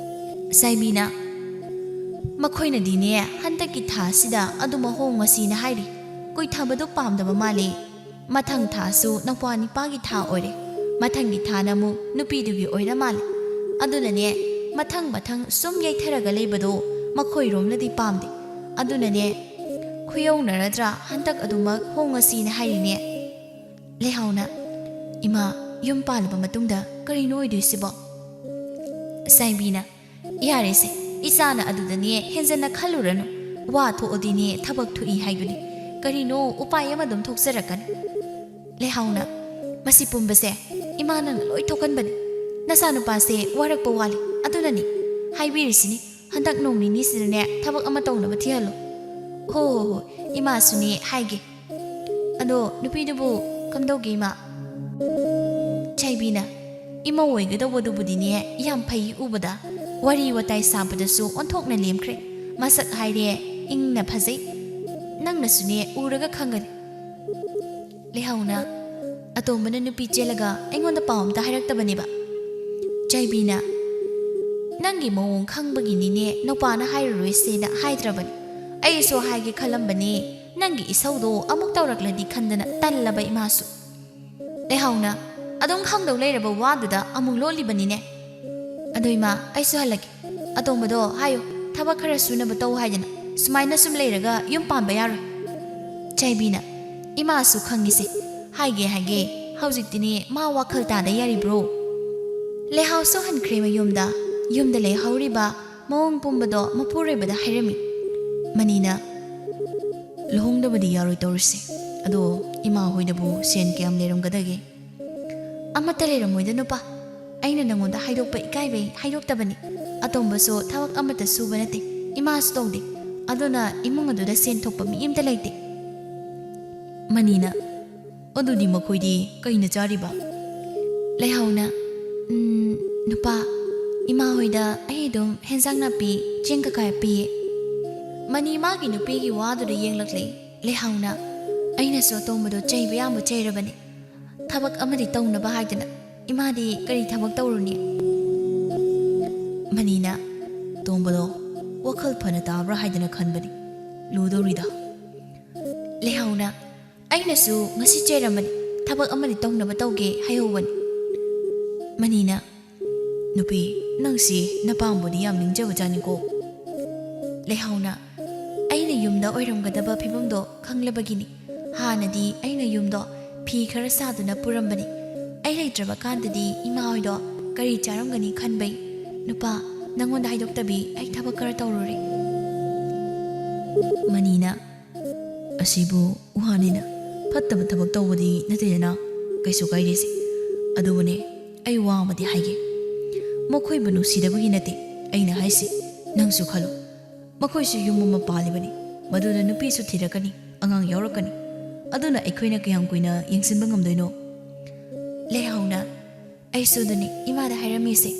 ꯆꯥꯏꯕꯤꯅ, "ꯃꯈꯣꯏꯅꯗꯤꯅꯦ ꯍꯟꯗꯛꯀꯤ ꯊꯥ ꯑꯁꯤꯗ ꯑꯗꯨꯝ ꯍꯣꯡꯉꯁꯤꯅ ꯍꯥꯏꯔꯤ꯫ ꯀꯨꯏꯊꯕꯗꯣ ꯄꯥꯝꯗꯕ ꯃꯥꯜꯂꯦ꯫ ꯃꯊꯪ ꯊꯥꯁꯨ ꯅꯧꯄꯥ ꯅꯤꯄꯥꯒꯤ ꯊꯥ ꯑꯣꯏꯔꯦ꯫ ꯃꯊꯪꯒꯤ ꯊꯥꯅ ꯑꯃꯨꯛ ꯅꯨꯄꯤꯗꯨꯒꯤ ꯑꯣꯏꯔ ꯃꯥꯜꯂꯦ꯫ ꯑꯗꯨꯅꯅꯦ ꯃꯊꯪ ꯃꯊꯪ ꯁꯨꯝ ꯌꯩꯊꯔꯒ ꯂꯩꯕꯗꯣ ꯃꯈꯣꯏꯔꯣꯝꯅꯗꯤ ꯄꯥꯝꯗꯦ꯫ ꯑꯗꯨꯅꯅꯦ ꯈꯨꯌꯧꯅꯔꯗ꯭ꯔꯥ ꯍꯟꯗꯛ ꯑꯗꯨꯃꯛ ꯍꯣꯡꯉꯁꯤꯅ ꯍꯥꯏꯔꯤꯅꯦ꯫" ꯂꯩꯍꯥꯎꯅ, "ꯏꯃꯥ, ꯌꯨꯝ ꯄꯥꯜꯂꯕ ꯃꯇꯨꯡꯗ ꯀꯔꯤꯅꯣ ꯑꯣꯏꯗꯣꯏꯁꯤꯕꯣ?" ꯆꯥꯏꯕꯤꯅ, "ꯌꯥꯔꯦꯁꯦ, ꯏꯆꯥꯅ ꯑꯗꯨꯗꯅꯦ ꯍꯦꯟꯖꯟꯅ ꯈꯜꯂꯨꯔꯅꯨ꯫ ꯋꯥ ꯊꯣꯛꯑꯗꯤꯅꯦ ꯊꯕꯛ ꯊꯣꯛꯏ ꯍꯥꯏꯗꯨꯅꯤ꯫ ꯀꯔꯤꯅꯣ, ꯎꯄꯥꯏ ꯑꯃ ꯑꯗꯨꯝ ꯊꯣꯛꯆꯔꯛꯀꯅꯤ꯫ ꯂꯩꯍꯥꯎꯅ, "ꯃꯁꯤ ꯄꯨꯝꯕꯁꯦ ꯏꯃꯥ ꯅꯪꯅ ꯂꯣꯏ ꯊꯣꯛꯍꯟꯕꯅꯤ꯫ ꯅꯆꯥꯅꯨꯄꯥꯁꯦ ꯋꯥꯔꯛꯄ ꯋꯥꯠꯂꯤ, ꯑꯗꯨꯅꯅꯤ꯫ ꯍꯥꯏꯕꯤꯔꯤꯁꯤꯅꯤ, ꯍꯟꯗꯛ ꯅꯣꯡ ꯅꯤꯅꯤꯁꯤꯗꯅꯦ ꯊꯕꯛ ꯑꯃ ꯇꯧꯅꯕ ꯊꯤꯍꯜꯂꯣ꯫" "ꯍꯣ ꯍꯣ ꯍꯣ, ꯏꯃꯥꯁꯨꯅꯦ ꯍꯥꯏꯒꯦ꯫ ꯑꯗꯣ ꯅꯨꯄꯤꯗꯨꯕꯨ ꯀꯝꯗꯧꯒꯦ ꯏꯃꯥ?" ꯆꯥꯏꯕꯤꯅ, "ꯏꯃꯧ ꯑꯣꯏꯒꯗꯧꯕꯗꯨꯕꯨꯗꯤꯅꯦ ꯌꯥꯝ ꯐꯩ ꯎꯕꯗ꯫ ꯋꯥꯔꯤ ꯋꯥꯇꯥꯏ ꯁꯥꯕꯗꯁꯨ ꯑꯣꯟꯊꯣꯛꯅ ꯂꯦꯝꯈ꯭ꯔꯦ꯫ ꯃꯁꯛ ꯍꯥꯏꯔꯦ ꯏꯪꯅ ꯐꯖꯩ꯫ ꯅꯪꯅꯁꯨꯅꯦ ꯎꯔꯒ ꯈꯪꯒꯅꯤ꯫" ꯂꯩꯍꯥꯎꯅ, "ꯑꯇꯣꯝꯕꯅ ꯅꯨꯄꯤ ꯆꯦꯜꯂꯒ ꯑꯩꯉꯣꯟꯗ ꯄꯥꯎ ꯑꯝꯇ ꯍꯥꯏꯔꯛꯇꯕꯅꯦꯕ꯫" ꯆꯥꯏꯕꯤꯅ, "ꯅꯪꯒꯤ ꯃꯑꯣꯡ ꯈꯪꯕꯒꯤꯅꯤꯅꯦ ꯅꯨꯄꯥꯅ ꯍꯥꯏꯔꯔꯣꯏꯁꯦꯅ ꯍꯥꯏꯗ꯭ꯔꯕꯅꯤ꯫ ꯑꯩꯁꯨ ꯍꯥꯏꯒꯦ ꯈꯜꯂꯝꯕꯅꯦ, ꯅꯪꯒꯤ ꯏꯁꯧꯗꯣ ꯑꯃꯨꯛ ꯇꯧꯔꯛꯂꯗꯤ ꯈꯟꯗꯅ ꯇꯜꯂꯕ ꯏꯃꯥꯁꯨ꯫" ꯂꯩꯍꯥꯎꯅ, "ꯑꯗꯨꯝ ꯈꯪꯗꯧ ꯂꯩꯔꯕ ꯋꯥꯗꯨꯗ ꯑꯃꯨꯛ ꯂꯣꯠꯂꯤꯕꯅꯤꯅꯦ꯫ ꯑꯗꯣ ꯏꯃꯥ, ꯑꯩꯁꯨ ꯍꯜꯂꯒꯦ꯫ ꯑꯇꯣꯝꯕꯗꯣ ꯍꯥꯏꯌꯨ, ꯊꯕꯛ ꯈꯔ ꯁꯨꯅꯕ ꯇꯧ ꯍꯥꯏꯗꯅ꯫ ꯁꯨꯃꯥꯏꯅ ꯁꯨꯝ ꯂꯩꯔꯒ ꯌꯨꯝ ꯄꯥꯟꯕ ꯌꯥꯔꯣꯏ꯫" ꯆꯥꯏꯕꯤꯅ, "ꯏꯃꯥꯁꯨ ꯈꯪꯉꯤꯁꯦ꯫ ꯍꯥꯏꯒꯦ, ꯍꯥꯏꯒꯦ꯫ ꯍꯧꯖꯤꯛꯇꯤꯅꯦ ꯃꯥ ꯋꯥꯈꯜ ꯇꯥꯗ ꯌꯥꯔꯤꯕ꯭ꯔꯣ?" ꯂꯩꯍꯥꯎꯁꯨ ꯍꯟꯈ꯭ꯔꯦ ꯃꯌꯨꯝꯗ꯫ ꯌꯨꯝꯗ ꯂꯩꯍꯧꯔꯤꯕ ꯃꯑꯣꯡ ꯄꯨꯝꯕꯗꯣ ꯃꯄꯨꯔꯣꯏꯕꯗ ꯍꯥꯏꯔꯝꯃꯤ꯫ ꯃꯅꯤꯅ, "ꯂꯨꯍꯣꯡꯗꯕꯗꯤ ꯌꯥꯔꯣꯏ ꯇꯧꯔꯤꯁꯦ꯫ ꯑꯗꯣ ꯏꯃꯥ ꯍꯣꯏꯗꯕꯨ ꯁꯦꯟ ꯀꯌꯥꯝ ꯂꯩꯔꯝꯒꯗꯒꯦ?" "ꯑꯃꯠꯇ ꯂꯩꯔꯝꯃꯣꯏꯗ ꯅꯨꯄꯥ꯫ ꯑꯩꯅ ꯅꯪꯉꯣꯟꯗ ꯍꯥꯏꯗꯣꯛꯄ ꯏꯀꯥꯏꯕꯩ ꯍꯥꯏꯗꯣꯛꯇꯕꯅꯤ꯫ ꯑꯇꯣꯝꯕꯁꯨ ꯊꯕꯛ ꯑꯃꯠꯇ ꯁꯨꯕ ꯅꯠꯇꯦ, ꯏꯃꯥꯁꯨ ꯇꯧꯗꯦ꯫ ꯑꯗꯨꯅ ꯏꯃꯨꯡ ꯑꯗꯨꯗ ꯁꯦꯟ ꯊꯣꯛꯄ ꯃꯤ ꯑꯃꯇ ꯂꯩꯇꯦ꯫" ꯃꯅꯤꯅ, "ꯑꯗꯨꯗꯤ ꯃꯈꯣꯏꯗꯤ ꯀꯩꯅ ꯆꯥꯔꯤꯕ?" ꯂꯩꯍꯥꯎꯅ, "ꯎꯝ, ꯅꯨꯄꯥ, ꯏꯃꯥ ꯍꯣꯏꯗ ꯑꯩ ꯑꯗꯨꯝ ꯍꯦꯟꯖꯥꯡ ꯅꯥꯄꯤ, ꯆꯦꯡ ꯀꯀꯥ ꯄꯤꯌꯦ꯫" ꯃꯅꯤ ꯃꯥꯒꯤ ꯅꯨꯄꯤꯒꯤ ꯋꯥꯗꯨꯗ ꯌꯦꯡꯂꯛꯂꯦ꯫ ꯂꯩꯍꯥꯎꯅ, "ꯑꯩꯅꯁꯨ ꯑꯇꯣꯝꯕꯗꯣ ꯆꯩꯕ ꯌꯥꯝꯕ ꯆꯩꯔꯕꯅꯤ꯫ ꯊꯕꯛ ꯑꯃꯗꯤ ꯇꯧꯅꯕ ꯍꯥꯏꯗꯅ꯫ ꯏꯃꯥꯗꯤ ꯀꯔꯤ ꯊꯕꯛ ꯇꯧꯔꯨꯅꯤ?" ꯃꯅꯤꯅ, "ꯇꯣꯝꯕꯗꯣ ꯋꯥꯈꯜ ꯐꯅ ꯇꯥꯕ꯭ꯔꯥ ꯍꯥꯏꯗꯅ ꯈꯟꯕꯅꯤ꯫ ꯂꯨꯗꯧꯔꯤꯗ꯫" ꯂꯩꯍꯥꯎꯅ, "ꯑꯩꯅꯁꯨ ꯉꯁꯤ ꯆꯩꯔꯝꯕꯅꯤ, ꯊꯕꯛ ꯑꯃꯗꯤ ꯇꯧꯅꯕ ꯇꯧꯒꯦ ꯍꯥꯏꯍꯧꯕꯅꯤ꯫" ꯃꯅꯤꯅ, "ꯅꯨꯄꯤ, ꯅꯪꯁꯤ ꯅꯄꯥꯝꯕꯨꯗꯤ ꯌꯥꯝ ꯅꯤꯡꯖꯕꯖꯥꯠꯅꯤꯀꯣ꯫" ꯂꯩꯍꯥꯎꯅ, "ꯑꯩꯅ ꯌꯨꯝꯗ ꯑꯣꯏꯔꯝꯒꯗꯕ ꯐꯤꯕꯝꯗꯣ ꯈꯪꯂꯕꯒꯤꯅꯤ꯫ ꯍꯥꯟꯅꯗꯤ ꯑꯩꯅ ꯌꯨꯝꯗꯣ ꯐꯤ ꯈꯔ ꯁꯥꯗꯨꯅ ꯄꯨꯔꯝꯕꯅꯤ꯫ ꯑꯩ ꯂꯩꯇ꯭ꯔꯕ ꯀꯥꯟꯗꯗꯤ ꯏꯃꯥ ꯍꯣꯏꯗꯣ ꯀꯔꯤ ꯆꯥꯔꯝꯒꯅꯤ ꯈꯟꯕꯩ꯫ ꯅꯨꯄꯥ, ꯅꯪꯉꯣꯟꯗ ꯍꯥꯏꯗꯣꯛꯇꯕꯤ ꯑꯩ ꯊꯕꯛ ꯈꯔ ꯇꯧꯔꯨꯔꯦ꯫ ꯃꯅꯤꯅ, "ꯑꯁꯤꯕꯨ ꯋꯥꯅꯤꯅ ꯐꯠꯇꯕ ꯊꯕꯛ ꯇꯧꯕꯗꯤ ꯅꯠꯇꯦꯗꯅ, ꯀꯩꯁꯨ ꯀꯥꯏꯗꯦꯁꯦ꯫ ꯑꯗꯨꯕꯨꯅꯦ, ꯑꯩ ꯋꯥ ꯑꯃꯗꯤ ꯍꯥꯏꯒꯦ꯫ ꯃꯈꯣꯏꯕꯨ ꯅꯨꯡꯁꯤꯗꯕꯒꯤ ꯅꯠꯇꯦ ꯑꯩꯅ ꯍꯥꯏꯁꯦ꯫ ꯅꯪꯁꯨ ꯈꯜꯂꯨ, ꯃꯈꯣꯏꯁꯨ ꯌꯨꯝ ꯑꯃ ꯄꯥꯜꯂꯤꯕꯅꯤ, ꯃꯗꯨꯗ ꯅꯨꯄꯤꯁꯨ ꯊꯤꯔꯛꯀꯅꯤ, ꯑꯉꯥꯡ ꯌꯥꯎꯔꯛꯀꯅꯤ꯫ ꯑꯗꯨꯅ ꯑꯩꯈꯣꯏꯅ ꯀꯌꯥꯝ ꯀꯨꯏꯅ ꯌꯦꯡꯁꯤꯟꯕ ꯉꯝꯗꯣꯏꯅꯣ?" ꯂꯩꯍꯥꯎꯅ, "ꯑꯩꯁꯨ ꯑꯗꯨꯅꯤ ꯏꯃꯥꯗ ꯍꯥꯏꯔꯝꯃꯤꯁꯦ꯫"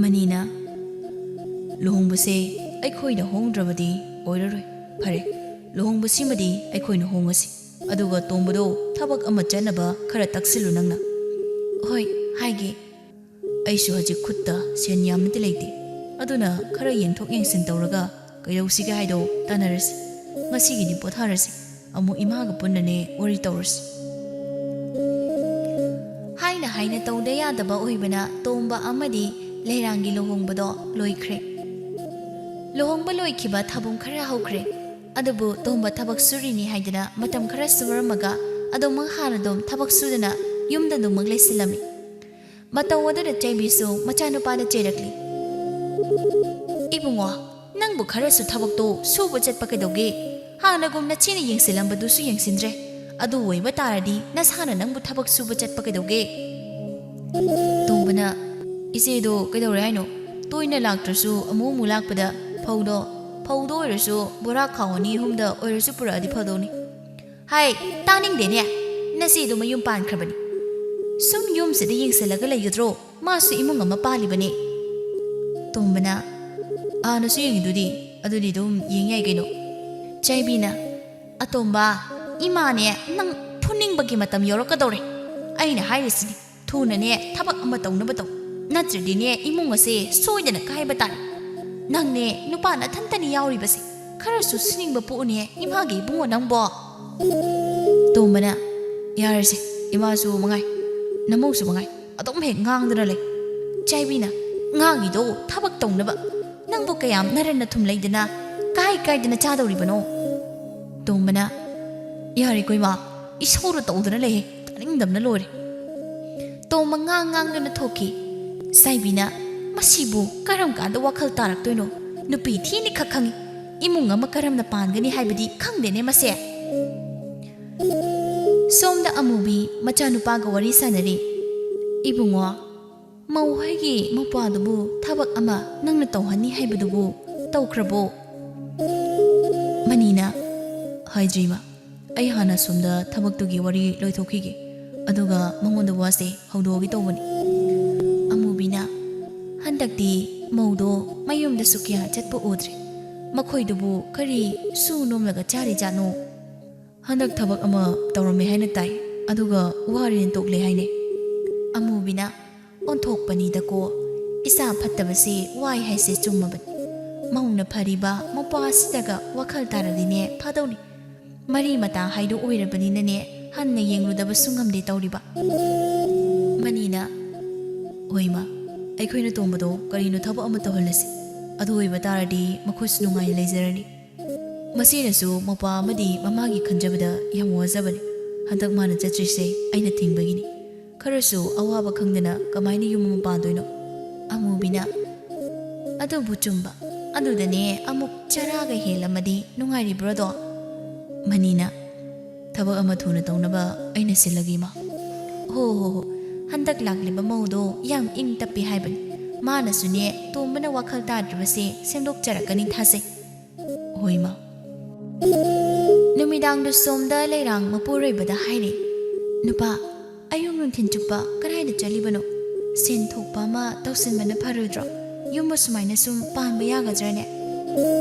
ꯃꯅꯤꯅ, "ꯂꯨꯍꯣꯡꯕꯁꯦ ꯑꯩꯈꯣꯏꯅ ꯍꯣꯡꯗ꯭ꯔꯕꯗꯤ ꯑꯣꯏꯔꯔꯣꯏ꯫ ꯐꯔꯦ, ꯂꯨꯍꯣꯡꯕꯁꯤꯃꯗꯤ ꯑꯩꯈꯣꯏꯅ ꯍꯣꯡꯉꯁꯤ꯫ ꯑꯗꯨꯒ ꯇꯣꯝꯕꯗꯣ ꯊꯕꯛ ꯑꯃ ꯆꯠꯅꯕ ꯈꯔ ꯇꯛꯁꯤꯜꯂꯨ ꯅꯪꯅ꯫" "ꯍꯣꯏ, ꯍꯥꯏꯒꯦ꯫ ꯑꯩꯁꯨ ꯍꯧꯖꯤꯛ ꯈꯨꯠꯇ ꯁꯦꯟ ꯌꯥꯝꯅꯗꯤ ꯂꯩꯇꯦ꯫ ꯑꯗꯨꯅ ꯈꯔ ꯌꯦꯡꯊꯣꯛ ꯌꯦꯡꯁꯤꯟ ꯇꯧꯔꯒ ꯀꯩꯗꯧꯁꯤꯒꯦ ꯍꯥꯏꯗꯣ ꯇꯥꯟꯅꯔꯁꯤ꯫ ꯉꯁꯤꯒꯤꯗꯤ ꯄꯣꯊꯥꯔꯁꯤ꯫ ꯑꯃꯨꯛ ꯏꯃꯥꯒ ꯄꯨꯟꯅꯅꯦ ꯋꯥꯔꯤ ꯇꯧꯔꯁꯤ꯫" ꯍꯥꯏꯅ ꯍꯥꯏꯅ ꯇꯧꯗ ꯌꯥꯗꯕ ꯑꯣꯏꯕꯅ ꯇꯣꯝꯕ ꯑꯃꯗꯤ ꯂꯩꯔꯥꯡꯒꯤ ꯂꯨꯍꯣꯡꯕꯗꯣ ꯂꯣꯏꯈ꯭ꯔꯦ꯫ ꯂꯨꯍꯣꯡꯕ ꯂꯣꯏꯈꯤꯕ ꯊꯥꯕꯨꯡ ꯈꯔ ꯍꯧꯈ꯭ꯔꯦ꯫ ꯑꯗꯨꯕꯨ ꯇꯣꯝꯕ ꯊꯕꯛ ꯁꯨꯔꯤꯅꯤ ꯍꯥꯏꯗꯅ ꯃꯇꯝ ꯈꯔ ꯁꯨꯔꯝꯃꯒ ꯑꯗꯨꯃꯛ ꯍꯥꯟꯅ ꯑꯗꯨꯝ ꯊꯕꯛ ꯁꯨꯗꯅ ꯌꯨꯝꯗ ꯑꯗꯨꯃꯛ ꯂꯩꯁꯤꯜꯂꯝꯃꯤ꯫ ꯃꯇꯧ ꯑꯗꯨꯗ ꯆꯩꯕꯤꯁꯨ ꯃꯆꯥꯅꯨꯄꯥꯗ ꯆꯩꯔꯛꯂꯤ꯫ "ꯏꯕꯨꯡꯉꯣ, ꯅꯪꯕꯨ ꯈꯔꯁꯨ ꯊꯕꯛꯇꯣ ꯁꯨꯕ ꯆꯠꯄ ꯀꯩꯗꯧꯒꯦ? ꯍꯥꯟꯅꯒꯨꯝ ꯅꯆꯦꯅ ꯌꯦꯡꯁꯤꯜꯂꯝꯕꯗꯨꯁꯨ ꯌꯦꯡꯁꯤꯟꯗ꯭ꯔꯦ꯫ ꯑꯗꯨ ꯑꯣꯏꯕ ꯇꯥꯔꯗꯤ ꯅꯁꯥꯅ ꯅꯪꯕꯨ ꯊꯕꯛ ꯁꯨꯕ ꯆꯠꯄ ꯀꯩꯗꯧꯒꯦ?" ꯇꯣꯝꯕꯅ, "ꯏꯆꯦꯗꯣ ꯀꯩꯗꯧꯔꯦ ꯍꯥꯏꯅꯣ? ꯇꯣꯏꯅ ꯂꯥꯛꯇ꯭ꯔꯁꯨ ꯑꯃꯨꯛ ꯑꯃꯨꯛ ꯂꯥꯛꯄꯗ ꯐꯧꯗꯣ, ꯐꯧꯗꯣ ꯑꯣꯏꯔꯁꯨ ꯕꯣꯔꯥ ꯈꯥꯎ ꯑꯅꯤ ꯑꯍꯨꯝꯗ ꯑꯣꯏꯔꯁꯨ ꯄꯨꯔꯛꯑꯗꯤ ꯐꯗꯧꯅꯤ꯫" "ꯍꯥꯏ, ꯇꯥꯅꯤꯡꯗꯦꯅꯦ꯫ ꯅꯆꯦꯗꯣ ꯃꯌꯨꯝ ꯄꯥꯟꯈ꯭ꯔꯕꯅꯤ꯫ ꯁꯨꯝ ꯌꯨꯝꯁꯤꯗ ꯌꯦꯡꯁꯤꯜꯂꯒ ꯂꯩꯒꯗ꯭ꯔꯣ? ꯃꯥꯁꯨ ꯏꯃꯨꯡ ꯑꯃ ꯄꯥꯜꯂꯤꯕꯅꯤ꯫" ꯇꯣꯝꯕꯅ, "ꯑꯥꯅꯁꯨ ꯌꯦꯡꯉꯤꯗꯨꯗꯤ, ꯑꯗꯨꯗꯤ ꯑꯗꯨꯝ ꯌꯦꯡ ꯌꯥꯏ ꯀꯩꯅꯣ꯫" ꯆꯩꯕꯤꯅ, "ꯑꯇꯣꯝꯕ, ꯏꯃꯥꯅꯦ ꯅꯪ ꯐꯨꯅꯤꯡꯕꯒꯤ ꯃꯇꯝ ꯌꯧꯔꯛꯀꯗꯧꯔꯦ꯫ ꯑꯩꯅ ꯍꯥꯏꯔꯤꯁꯤꯅꯤ, ꯊꯨꯅꯅꯦ ꯊꯕꯛ ꯑꯃ ꯇꯧꯅꯕ ꯇꯧ꯫ ꯅꯠꯇ꯭ꯔꯗꯤꯅꯦ ꯏꯃꯨꯡ ꯑꯁꯦ ꯁꯣꯏꯗꯅ ꯀꯥꯏꯕ ꯇꯥꯔꯦ꯫ ꯅꯪꯅꯦ ꯅꯨꯄꯥ ꯅꯊꯟꯇꯅꯤ ꯌꯥꯎꯔꯤꯕꯁꯦ꯫ ꯈꯔꯁꯨ ꯁꯤꯅꯤꯡꯕ ꯄꯣꯛꯎꯅꯦ ꯏꯃꯥꯒꯤ ꯏꯕꯨꯡꯉꯣ ꯅꯪꯕꯣ꯫" ꯇꯣꯝꯕꯅ, "ꯌꯥꯔꯁꯦ, ꯏꯃꯥꯁꯨ ꯃꯉꯥꯏ, ꯅꯃꯧꯁꯨ ꯃꯉꯥꯏ, ꯑꯗꯨꯝ ꯍꯦꯛ ꯉꯥꯡꯗꯨꯅ ꯂꯩ꯫" ꯆꯥꯏꯕꯤꯅ, "ꯉꯥꯡꯉꯤꯗꯣ ꯊꯕꯛ ꯇꯧꯅꯕ꯫ ꯅꯪꯕꯨ ꯀꯌꯥꯝ ꯅꯔꯟ ꯅꯊꯨꯝ ꯂꯩꯗꯅ ꯀꯥꯏ ꯀꯥꯏꯗꯅ ꯆꯥꯗꯧꯔꯤꯕꯅꯣ?" ꯇꯣꯝꯕꯅ, "ꯌꯥꯔꯦꯀꯣ ꯏꯃꯥ, ꯏꯁꯧꯔ ꯇꯧꯗꯅ ꯂꯩꯍꯦ, ꯇꯥꯅꯤꯡꯗꯕꯅ ꯂꯣꯏꯔꯦ꯫" ꯇꯣꯝꯕ ꯉꯥꯡ ꯉꯥꯡꯗꯨꯅ ꯊꯣꯛꯈꯤ꯫ ꯆꯥꯏꯕꯤꯅ, ꯃꯁꯤꯕꯨ ꯀꯔꯝ ꯀꯥꯟꯗ ꯋꯥꯈꯜ ꯇꯥꯔꯛꯇꯣꯏꯅꯣ? ꯅꯨꯄꯤ ꯊꯤꯅꯤ ꯈꯛ ꯈꯪꯉꯤ, ꯏꯃꯨꯡ ꯑꯃ ꯀꯔꯝꯅ ꯄꯥꯟꯒꯅꯤ ꯍꯥꯏꯕꯗꯤ ꯈꯪꯗꯦꯅꯦ ꯃꯁꯦ꯫ ꯁꯣꯝꯗ ꯑꯃꯨꯕꯤ ꯃꯆꯥꯅꯨꯄꯥꯒ ꯋꯥꯔꯤ ꯁꯥꯟꯅꯔꯤ꯫ "ꯏꯕꯨꯡꯉꯣ, ꯃꯧ ꯍꯣꯏꯒꯤ ꯃꯧꯄ꯭ꯋꯥꯗꯨꯕꯨ ꯊꯕꯛ ꯑꯃ ꯅꯪꯅ ꯇꯧꯍꯟꯅꯤ ꯍꯥꯏꯕꯗꯨꯕꯨ ꯇꯧꯈ꯭ꯔꯕꯣ?" ꯃꯅꯤꯅ, "ꯍꯥꯏꯗ꯭ꯔꯤꯃ, ꯑꯩ ꯍꯥꯟꯅ ꯁꯣꯝꯗ ꯊꯕꯛꯇꯨꯒꯤ ꯋꯥꯔꯤ ꯂꯣꯏꯊꯣꯛꯈꯤꯒꯦ, ꯑꯗꯨꯒ ꯃꯉꯣꯟꯗ ꯋꯥꯁꯦ ꯍꯧꯗꯣꯛꯑꯒꯦ ꯇꯧꯕꯅꯤ꯫" ꯑꯃꯨꯕꯤꯅ, "ꯍꯟꯗꯛꯇꯤ ꯃꯧꯗꯣ ꯃꯌꯨꯝꯗꯁꯨ ꯀꯌꯥ ꯆꯠꯄ ꯎꯗ꯭ꯔꯦ꯫ ꯃꯈꯣꯏꯗꯨꯕꯨ ꯀꯔꯤ ꯁꯨ ꯅꯣꯝꯂꯒ ꯆꯥꯔꯤꯖꯥꯠꯅꯣ? ꯍꯟꯗꯛ ꯊꯕꯛ ꯑꯃ ꯇꯧꯔꯝꯃꯦ ꯍꯥꯏꯅ ꯇꯥꯏ, ꯑꯗꯨꯒ ꯋꯥꯔꯦꯅ ꯇꯣꯛꯂꯦ ꯍꯥꯏꯅꯦ꯫" ꯑꯃꯨꯕꯤꯅ, "ꯑꯣꯟꯊꯣꯛꯄꯅꯤꯗꯀꯣ, ꯏꯆꯥ ꯐꯠꯇꯕꯁꯦ ꯋꯥꯏ ꯍꯥꯏꯁꯦ ꯆꯨꯝꯃꯕꯅꯤ꯫ ꯃꯧꯅ ꯐꯔꯤꯕ ꯃꯄꯥꯁꯤꯗꯒ ꯋꯥꯈꯜ ꯇꯥꯔꯗꯤꯅꯦ ꯐꯗꯧꯅꯤ꯫ ꯃꯔꯤ ꯃꯇꯥ ꯍꯥꯏꯗꯣ ꯑꯣꯏꯔꯕꯅꯤꯅꯅꯦ, ꯍꯟꯅ ꯌꯦꯡꯂꯨꯗꯕꯁꯨ ꯉꯝꯗꯦ ꯇꯧꯔꯤꯕ꯫" ꯃꯅꯤꯅ, "ꯍꯣꯏ ꯏꯃꯥ, ꯑꯩꯈꯣꯏꯅ ꯇꯣꯝꯕꯗꯣ ꯀꯔꯤꯅꯣ ꯊꯕꯛ ꯑꯃ ꯇꯧꯍꯜꯂꯁꯤ꯫ ꯑꯗꯨ ꯑꯣꯏꯕ ꯇꯥꯔꯗꯤ ꯃꯈꯣꯏꯁꯨ ꯅꯨꯡꯉꯥꯏꯅ ꯂꯩꯖꯔꯅꯤ꯫ ꯃꯁꯤꯅꯁꯨ ꯃꯄꯥ ꯑꯃꯗꯤ ꯃꯃꯥꯒꯤ ꯈꯟꯖꯕꯗ ꯌꯥꯝ ꯋꯥꯖꯕꯅꯤ꯫ ꯍꯟꯗꯛ ꯃꯥꯅ ꯆꯠꯇ꯭ꯔꯤꯁꯦ ꯑꯩꯅ ꯊꯤꯡꯕꯒꯤꯅꯤ꯫ ꯈꯔꯁꯨ ꯑꯋꯥꯕ ꯈꯪꯗꯅ ꯀꯃꯥꯏꯅ ꯌꯨꯝ ꯑꯃ ꯄꯥꯟꯗꯣꯏꯅꯣ?" ꯑꯃꯨꯕꯤꯅ, "ꯑꯗꯨꯕꯨ ꯆꯨꯝꯕ꯫ ꯑꯗꯨꯗꯅꯦ ꯑꯃꯨꯛ ꯆꯔꯥꯒ ꯍꯦꯜꯂꯝꯃꯗꯤ ꯅꯨꯡꯉꯥꯏꯔꯤꯕ꯭ꯔꯣꯗꯣ?" ꯃꯅꯤꯅ, "ꯊꯕꯛ ꯑꯃ ꯊꯨꯅ ꯇꯧꯅꯕ ꯑꯩꯅ ꯁꯤꯜꯂꯒꯦ ꯏꯃꯥ꯫" "ꯍꯣ ꯍꯣ ꯍꯣ, ꯍꯟꯗꯛ ꯂꯥꯛꯂꯤꯕ ꯃꯧꯗꯣ ꯌꯥꯝ ꯏꯪ ꯇꯞꯄꯤ ꯍꯥꯏꯕꯅꯤ꯫ ꯃꯥꯅꯁꯨꯅꯦ ꯇꯣꯝꯕꯅ ꯋꯥꯈꯜ ꯇꯥꯗ꯭ꯔꯤꯕꯁꯦ ꯁꯦꯝꯗꯣꯛꯆꯔꯛꯀꯅꯤ ꯊꯥꯖꯩ꯫" "ꯍꯣꯏ ꯏꯃꯥ꯫" ꯅꯨꯃꯤꯗꯥꯡꯗꯨ ꯁꯣꯝꯗ ꯂꯩꯔꯥꯡ ꯃꯄꯨꯔꯣꯏꯕꯗ ꯍꯥꯏꯔꯦ, "ꯅꯨꯄꯥ, ꯑꯌꯨꯛ ꯅꯨꯡꯊꯤꯟ ꯆꯨꯞꯄ ꯀꯗꯥꯏꯗ ꯆꯠꯂꯤꯕꯅꯣ? ꯁꯦꯟ ꯊꯣꯛꯄ ꯑꯃ ꯇꯧꯁꯤꯟꯕꯅ ꯐꯔꯣꯏꯗ꯭ꯔꯣ? ꯌꯨꯝꯕꯨ ꯁꯨꯃꯥꯏꯅ ꯁꯨꯝ ꯄꯥꯟꯕ ꯌꯥꯒꯗ꯭ꯔꯅꯦ?"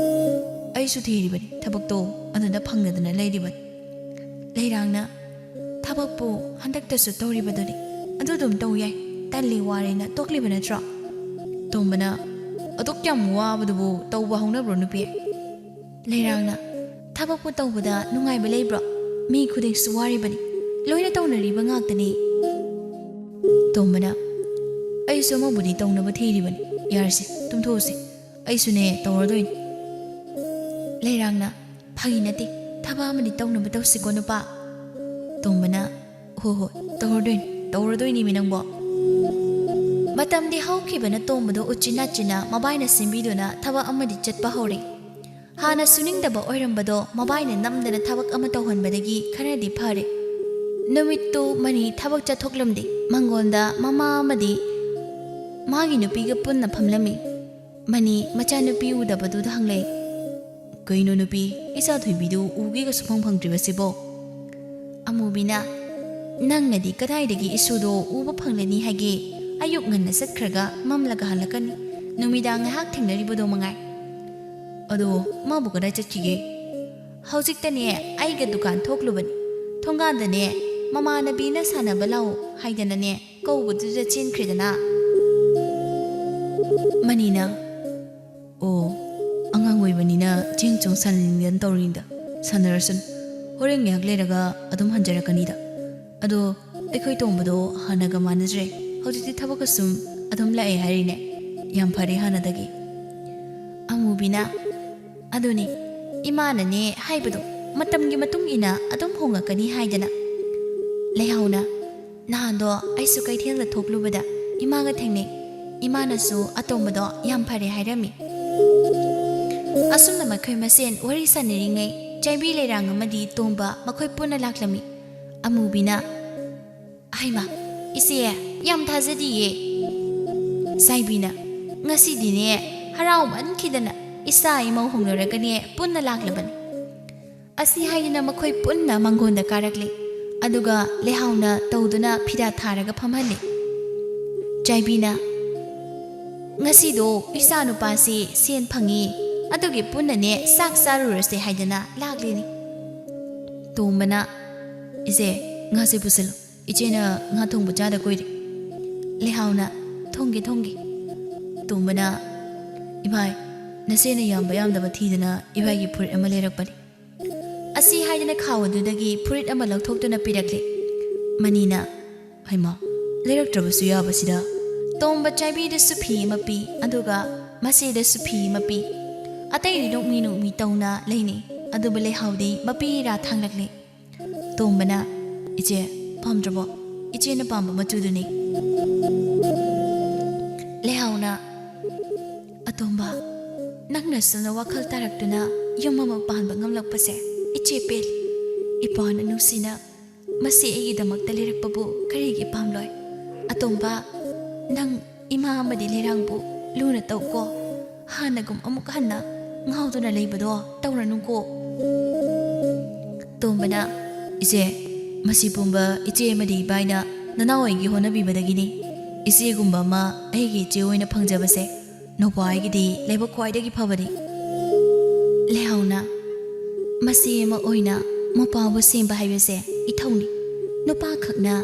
"ꯑꯩꯁꯨ ꯊꯤꯔꯤꯕꯅꯤ, ꯊꯕꯛꯇꯣ ꯑꯗꯨꯗ ꯐꯪꯗꯗꯅ ꯂꯩꯔꯤꯕꯅꯤ꯫" ꯂꯩꯔꯥꯡꯅ, "ꯊꯕꯛꯄꯨ ꯍꯟꯗꯛꯇꯁꯨ ꯇꯧꯔꯤꯕꯗꯨꯅꯤ, ꯑꯗꯨ ꯑꯗꯨꯝ ꯇꯧ ꯌꯥꯏ, ꯇꯜꯂꯤ ꯋꯥꯔꯦꯅ ꯇꯣꯛꯂꯤꯕ ꯅꯠꯇ꯭ꯔꯣ?" ꯇꯣꯝꯕꯅ, "ꯑꯗꯨꯛ ꯌꯥꯝ ꯋꯥꯕꯗꯨꯕꯨ ꯇꯧꯕ ꯍꯧꯅꯕ꯭ꯔꯣ ꯅꯨꯄꯤ?" ꯂꯩꯔꯥꯡꯅ, "ꯊꯕꯛꯄꯨ ꯇꯧꯕꯗ ꯅꯨꯡꯉꯥꯏꯕ ꯂꯩꯕ꯭ꯔꯣ? ꯃꯤ ꯈꯨꯗꯤꯡꯁꯨ ꯋꯥꯔꯤꯕꯅꯤ, ꯂꯣꯏꯅ ꯇꯧꯅꯔꯤꯕ ꯉꯥꯛꯇꯅꯤ꯫" ꯇꯣꯝꯕꯅ, "ꯑꯩꯁꯨ ꯑꯃꯕꯨꯗꯤ ꯇꯧꯅꯕ ꯊꯤꯔꯤꯕꯅꯤ, ꯌꯥꯔꯁꯤ, ꯇꯨꯝꯊꯣꯛꯎꯁꯤ, ꯑꯩꯁꯨꯅꯦ ꯇꯧꯔꯗꯣꯏꯅꯤ꯫" ꯂꯩꯔꯥꯡꯅ, "ꯐꯥꯒꯤ ꯅꯠꯇꯦ, ꯊꯕꯛ ꯑꯃꯗꯤ ꯇꯧꯅꯕ ꯇꯧꯁꯤꯀꯣ ꯅꯨꯄꯥ꯫" ꯇꯣꯝꯕꯅ, "ꯍꯣ ꯍꯣꯏ, ꯇꯧꯔꯗꯣꯏꯅꯤ, ꯇꯧꯔꯗꯣꯏꯅꯤꯃꯤ ꯅꯪꯕꯣ꯫" ꯃꯇꯝꯗꯤ ꯍꯧꯈꯤꯕꯅ ꯇꯣꯝꯕꯗꯣ ꯎꯆꯤꯟ ꯅꯥꯆꯤꯟꯅ ꯃꯕꯥꯏꯅ ꯁꯤꯟꯕꯤꯗꯨꯅ ꯊꯕꯛ ꯑꯃꯗꯤ ꯆꯠꯄ ꯍꯧꯔꯦ꯫ ꯍꯥꯟꯅ ꯁꯨꯅꯤꯡꯗꯕ ꯑꯣꯏꯔꯝꯕꯗꯣ ꯃꯕꯥꯏꯅ ꯅꯝꯗꯅ ꯊꯕꯛ ꯑꯃ ꯇꯧꯍꯟꯕꯗꯒꯤ ꯈꯔꯗꯤ ꯐꯔꯦ꯫ ꯅꯨꯃꯤꯠꯇꯨ ꯃꯅꯤ ꯊꯕꯛ ꯆꯠꯊꯣꯛꯂꯝꯗꯦ꯫ ꯃꯪꯒꯣꯟꯗ ꯃꯃꯥ ꯑꯃꯗꯤ ꯃꯥꯒꯤ ꯅꯨꯄꯤꯒ ꯄꯨꯟꯅ ꯐꯝꯂꯝꯃꯤ꯫ ꯃꯅꯤ ꯃꯆꯥꯅꯨꯄꯤ ꯎꯗꯕꯗꯨꯗ ꯍꯪꯂꯛꯏ, "ꯀꯩꯅꯣ ꯅꯨꯄꯤ, ꯏꯆꯥ ꯊꯣꯏꯕꯤꯗꯨ ꯎꯒꯦꯒ ꯁꯨꯐꯪ ꯐꯪꯗ꯭ꯔꯤꯕꯁꯤꯕꯣ?" ꯑꯃꯨꯕꯤꯅ, "ꯅꯪꯅꯗꯤ ꯀꯗꯥꯏꯗꯒꯤ ꯏꯁꯨꯗꯣ ꯎꯕ ꯐꯪꯂꯅꯤ ꯍꯥꯏꯒꯦ? ꯑꯌꯨꯛ ꯉꯟꯅ ꯆꯠꯈ꯭ꯔꯒ ꯃꯝꯂꯒ ꯍꯜꯂꯛꯀꯅꯤ꯫ ꯅꯨꯃꯤꯗꯥꯡ ꯉꯥꯏꯍꯥꯛ ꯊꯦꯡꯅꯔꯤꯕꯗꯣ ꯃꯉꯥꯏ꯫ ꯑꯗꯣ ꯃꯥꯕꯨ ꯀꯗꯥꯏ ꯆꯠꯈꯤꯒꯦ?" "ꯍꯧꯖꯤꯛꯇꯅꯦ ꯑꯩꯒ ꯗꯨꯀꯥꯟ ꯊꯣꯛꯂꯨꯕꯅꯤ꯫ ꯊꯣꯡꯒꯥꯟꯗꯅꯦ ꯃꯃꯥꯟꯅꯕꯤꯅ ꯁꯥꯟꯅꯕ ꯂꯥꯛꯑꯣ ꯍꯥꯏꯗꯅꯅꯦ ꯀꯧꯕꯗꯨꯗ ꯆꯦꯟꯈ꯭ꯔꯦꯗꯅ꯫" ꯃꯅꯤꯅ, "ꯑꯣ, ꯑꯉꯥꯡ ꯑꯣꯏꯕꯅꯤꯅ ꯆꯦꯟ ꯆꯣꯡ ꯁꯥꯟꯅꯅꯤꯡꯗꯅ ꯇꯧꯔꯤꯅꯤꯗ꯫ ꯁꯥꯟꯅꯔꯁꯅꯨ꯫ ꯍꯣꯔꯦꯟ ꯉꯥꯏꯍꯥꯛ ꯂꯩꯔꯒ ꯑꯗꯨꯝ ꯍꯟꯖꯔꯛꯀꯅꯤꯗ꯫ ꯑꯗꯣ ꯑꯩꯈꯣꯏ ꯇꯣꯝꯕꯗꯣ ꯍꯥꯟꯅꯒ ꯃꯥꯟꯅꯗ꯭ꯔꯦ꯫ ꯍꯧꯖꯤꯛꯇꯤ ꯊꯕꯛꯀ ꯁꯨꯝ ꯑꯗꯨꯝ ꯂꯥꯛꯑꯦ ꯍꯥꯏꯔꯤꯅꯦ꯫ ꯌꯥꯝ ꯐꯔꯦ ꯍꯥꯟꯅꯗꯒꯤ꯫" ꯑꯃꯨꯕꯤꯅ, "ꯑꯗꯨꯅꯤ, ꯏꯃꯥꯅꯅꯦ ꯍꯥꯏꯕꯗꯣ, ꯃꯇꯝꯒꯤ ꯃꯇꯨꯡ ꯏꯟꯅ ꯑꯗꯨꯝ ꯍꯣꯡꯉꯛꯀꯅꯤ ꯍꯥꯏꯗꯅ꯫" ꯂꯩꯍꯥꯎꯅ, "ꯅꯍꯥꯟꯗꯣ ꯑꯩꯁꯨ ꯀꯩꯊꯦꯜꯗ ꯊꯣꯛꯂꯨꯕꯗ ꯏꯃꯥꯒ ꯊꯦꯡꯅꯩ꯫ ꯏꯃꯥꯅꯁꯨ ꯑꯇꯣꯝꯕꯗꯣ ꯌꯥꯝ ꯐꯔꯦ ꯍꯥꯏꯔꯝꯃꯤ꯫" ꯑꯁꯨꯝꯅ ꯃꯈꯣꯏ ꯃꯁꯦꯟ ꯋꯥꯔꯤ ꯁꯥꯟꯅꯔꯤꯉꯩ ꯆꯥꯏꯕꯤ ꯂꯩꯔꯥꯡ ꯑꯃꯗꯤ ꯇꯣꯝꯕ ꯃꯈꯣꯏ ꯄꯨꯟꯅ ꯂꯥꯛꯂꯝꯃꯤ꯫ ꯑꯃꯨꯕꯤꯅ, "ꯍꯩꯃꯥ, ꯏꯆꯦ, ꯌꯥꯝ ꯊꯥꯖꯗꯤꯌꯦ꯫" ꯆꯥꯏꯕꯤꯅ, "ꯉꯁꯤꯗꯤꯅꯦ ꯍꯔꯥꯎꯃꯟꯈꯤꯗꯅ ꯏꯆꯥ ꯏꯃꯧ ꯍꯣꯡꯅꯔꯒꯅꯦ ꯄꯨꯟꯅ ꯂꯥꯛꯂꯕꯅꯤ꯫" ꯑꯁꯤ ꯍꯥꯏꯗꯅ ꯃꯈꯣꯏ ꯄꯨꯟꯅ ꯃꯪꯒꯣꯟꯗ ꯀꯥꯔꯛꯂꯦ꯫ ꯑꯗꯨꯒ ꯂꯩꯍꯥꯎꯅ ꯇꯧꯗꯨꯅ ꯐꯤꯗꯥ ꯊꯥꯔꯒ ꯐꯝꯍꯜꯂꯦ꯫ ꯆꯥꯏꯕꯤꯅ, "ꯉꯁꯤꯗꯣ ꯏꯆꯥ ꯅꯨꯄꯥꯁꯤ ꯁꯦꯟ ꯐꯪꯉꯤ, ꯑꯗꯨꯒꯤ ꯄꯨꯟꯅꯅꯦ ꯆꯥꯛ ꯆꯥꯔꯨꯔꯁꯦ ꯍꯥꯏꯗꯅ ꯂꯥꯛꯂꯤꯅꯤ꯫" ꯇꯣꯝꯕꯅ, "ꯏꯆꯦ, ꯉꯥꯁꯦ ꯄꯨꯁꯤꯜꯂꯨ꯫ ꯏꯆꯦꯅ ꯉꯥ ꯊꯣꯡꯕ ꯆꯥꯗ ꯀꯨꯏꯔꯦ꯫" ꯂꯩꯍꯥꯎꯅ, "ꯊꯣꯡꯒꯦ, ꯊꯣꯡꯒꯦ꯫" ꯇꯣꯝꯕꯅ, "ꯏꯚꯥꯏ, ꯅꯆꯦꯅ ꯌꯥꯝꯕ ꯌꯥꯝꯗꯕ ꯊꯤꯗꯅ ꯏꯚꯥꯏꯒꯤ ꯐꯨꯔꯤꯠ ꯑꯃ ꯂꯩꯔꯛꯄꯅꯤ꯫" ꯑꯁꯤ ꯍꯥꯏꯗꯅ ꯈꯥꯎ ꯑꯗꯨꯗꯒꯤ ꯐꯨꯔꯤꯠ ꯑꯃ ꯂꯧꯊꯣꯛꯇꯨꯅ ꯄꯤꯔꯛꯂꯦ꯫ ꯃꯅꯤꯅ, "ꯍꯩꯃꯥ, ꯂꯩꯔꯛꯇ꯭ꯔꯕꯁꯨ ꯌꯥꯕꯁꯤꯗ꯫" ꯇꯣꯝꯕ ꯆꯥꯏꯕꯤꯗꯁꯨ ꯐꯤ ꯑꯃ ꯄꯤ, ꯑꯗꯨꯒ ꯃꯆꯦꯗꯁꯨ ꯐꯤ ꯑꯃ ꯄꯤ꯫ ꯑꯇꯩꯗꯤ ꯅꯣꯛꯃꯤ ꯅꯣꯛꯃꯤ ꯇꯧꯅ ꯂꯩꯅꯩ, ꯑꯗꯨꯕꯨ ꯂꯩꯍꯥꯎꯗꯤ ꯃꯄꯤ ꯏꯔꯥ ꯊꯥꯡꯂꯛꯂꯦ꯫ ꯇꯣꯝꯕꯅ, "ꯏꯆꯦ, ꯄꯥꯝꯗ꯭ꯔꯕꯣ? ꯏꯆꯦꯅ ꯄꯥꯝꯕ ꯃꯆꯨꯗꯨꯅꯤ꯫" ꯂꯩꯍꯥꯎꯅ, "ꯑꯇꯣꯝꯕ, ꯅꯪꯅꯁꯨ ꯅꯋꯥꯈꯜ ꯇꯥꯔꯛꯇꯨꯅ ꯌꯨꯝ ꯑꯃ ꯄꯥꯟꯕ ꯉꯝꯂꯛꯄꯁꯦ ꯏꯆꯦ ꯄꯦꯜꯂꯤ꯫ ꯏꯄꯥꯅ ꯅꯨꯡꯁꯤꯅ ꯃꯁꯤ ꯑꯩꯒꯤꯗꯃꯛꯇ ꯂꯩꯔꯛꯄꯕꯨ ꯀꯔꯤꯒꯤ ꯄꯥꯝꯂꯣꯏ? ꯑꯇꯣꯝꯕ, ꯅꯪ ꯏꯃꯥ ꯑꯃꯗꯤ ꯂꯩꯔꯥꯡꯕꯨ ꯂꯨꯅ ꯇꯧꯀꯣ꯫ ꯍꯥꯟꯅꯒꯨꯝ ꯑꯃꯨꯛ ꯍꯟꯅ ꯉꯥꯎꯗꯨꯅ ꯂꯩꯕꯗꯣ ꯇꯧꯔꯅꯨꯀꯣ꯫" ꯇꯣꯝꯕꯅ, "ꯏꯆꯦ, ꯃꯁꯤ ꯄꯨꯝꯕ ꯏꯆꯦ ꯑꯃꯗꯤ ꯏꯕꯥꯏꯅ ꯅꯅꯥꯎ ꯑꯩꯒꯤ ꯍꯣꯠꯅꯕꯤꯕꯗꯒꯤꯅꯤ꯫ ꯏꯆꯦꯒꯨꯝꯕ ꯑꯃ ꯑꯩꯒꯤ ꯏꯆꯦ ꯑꯣꯏꯅ ꯐꯪꯖꯕꯁꯦ ꯅꯧꯄꯥ ꯑꯩꯒꯤꯗꯤ ꯂꯥꯏꯕꯛ ꯈ꯭ꯋꯥꯏꯗꯒꯤ ꯐꯕꯅꯤ꯫" ꯂꯩꯍꯥꯎꯅ, "ꯃꯆꯦ ꯑꯃ ꯑꯣꯏꯅ ꯃꯄꯥꯕꯨ ꯁꯦꯝꯕ ꯍꯥꯏꯕꯁꯦ ꯏꯊꯧꯅꯤ꯫ ꯅꯨꯄꯥ ꯈꯛꯅ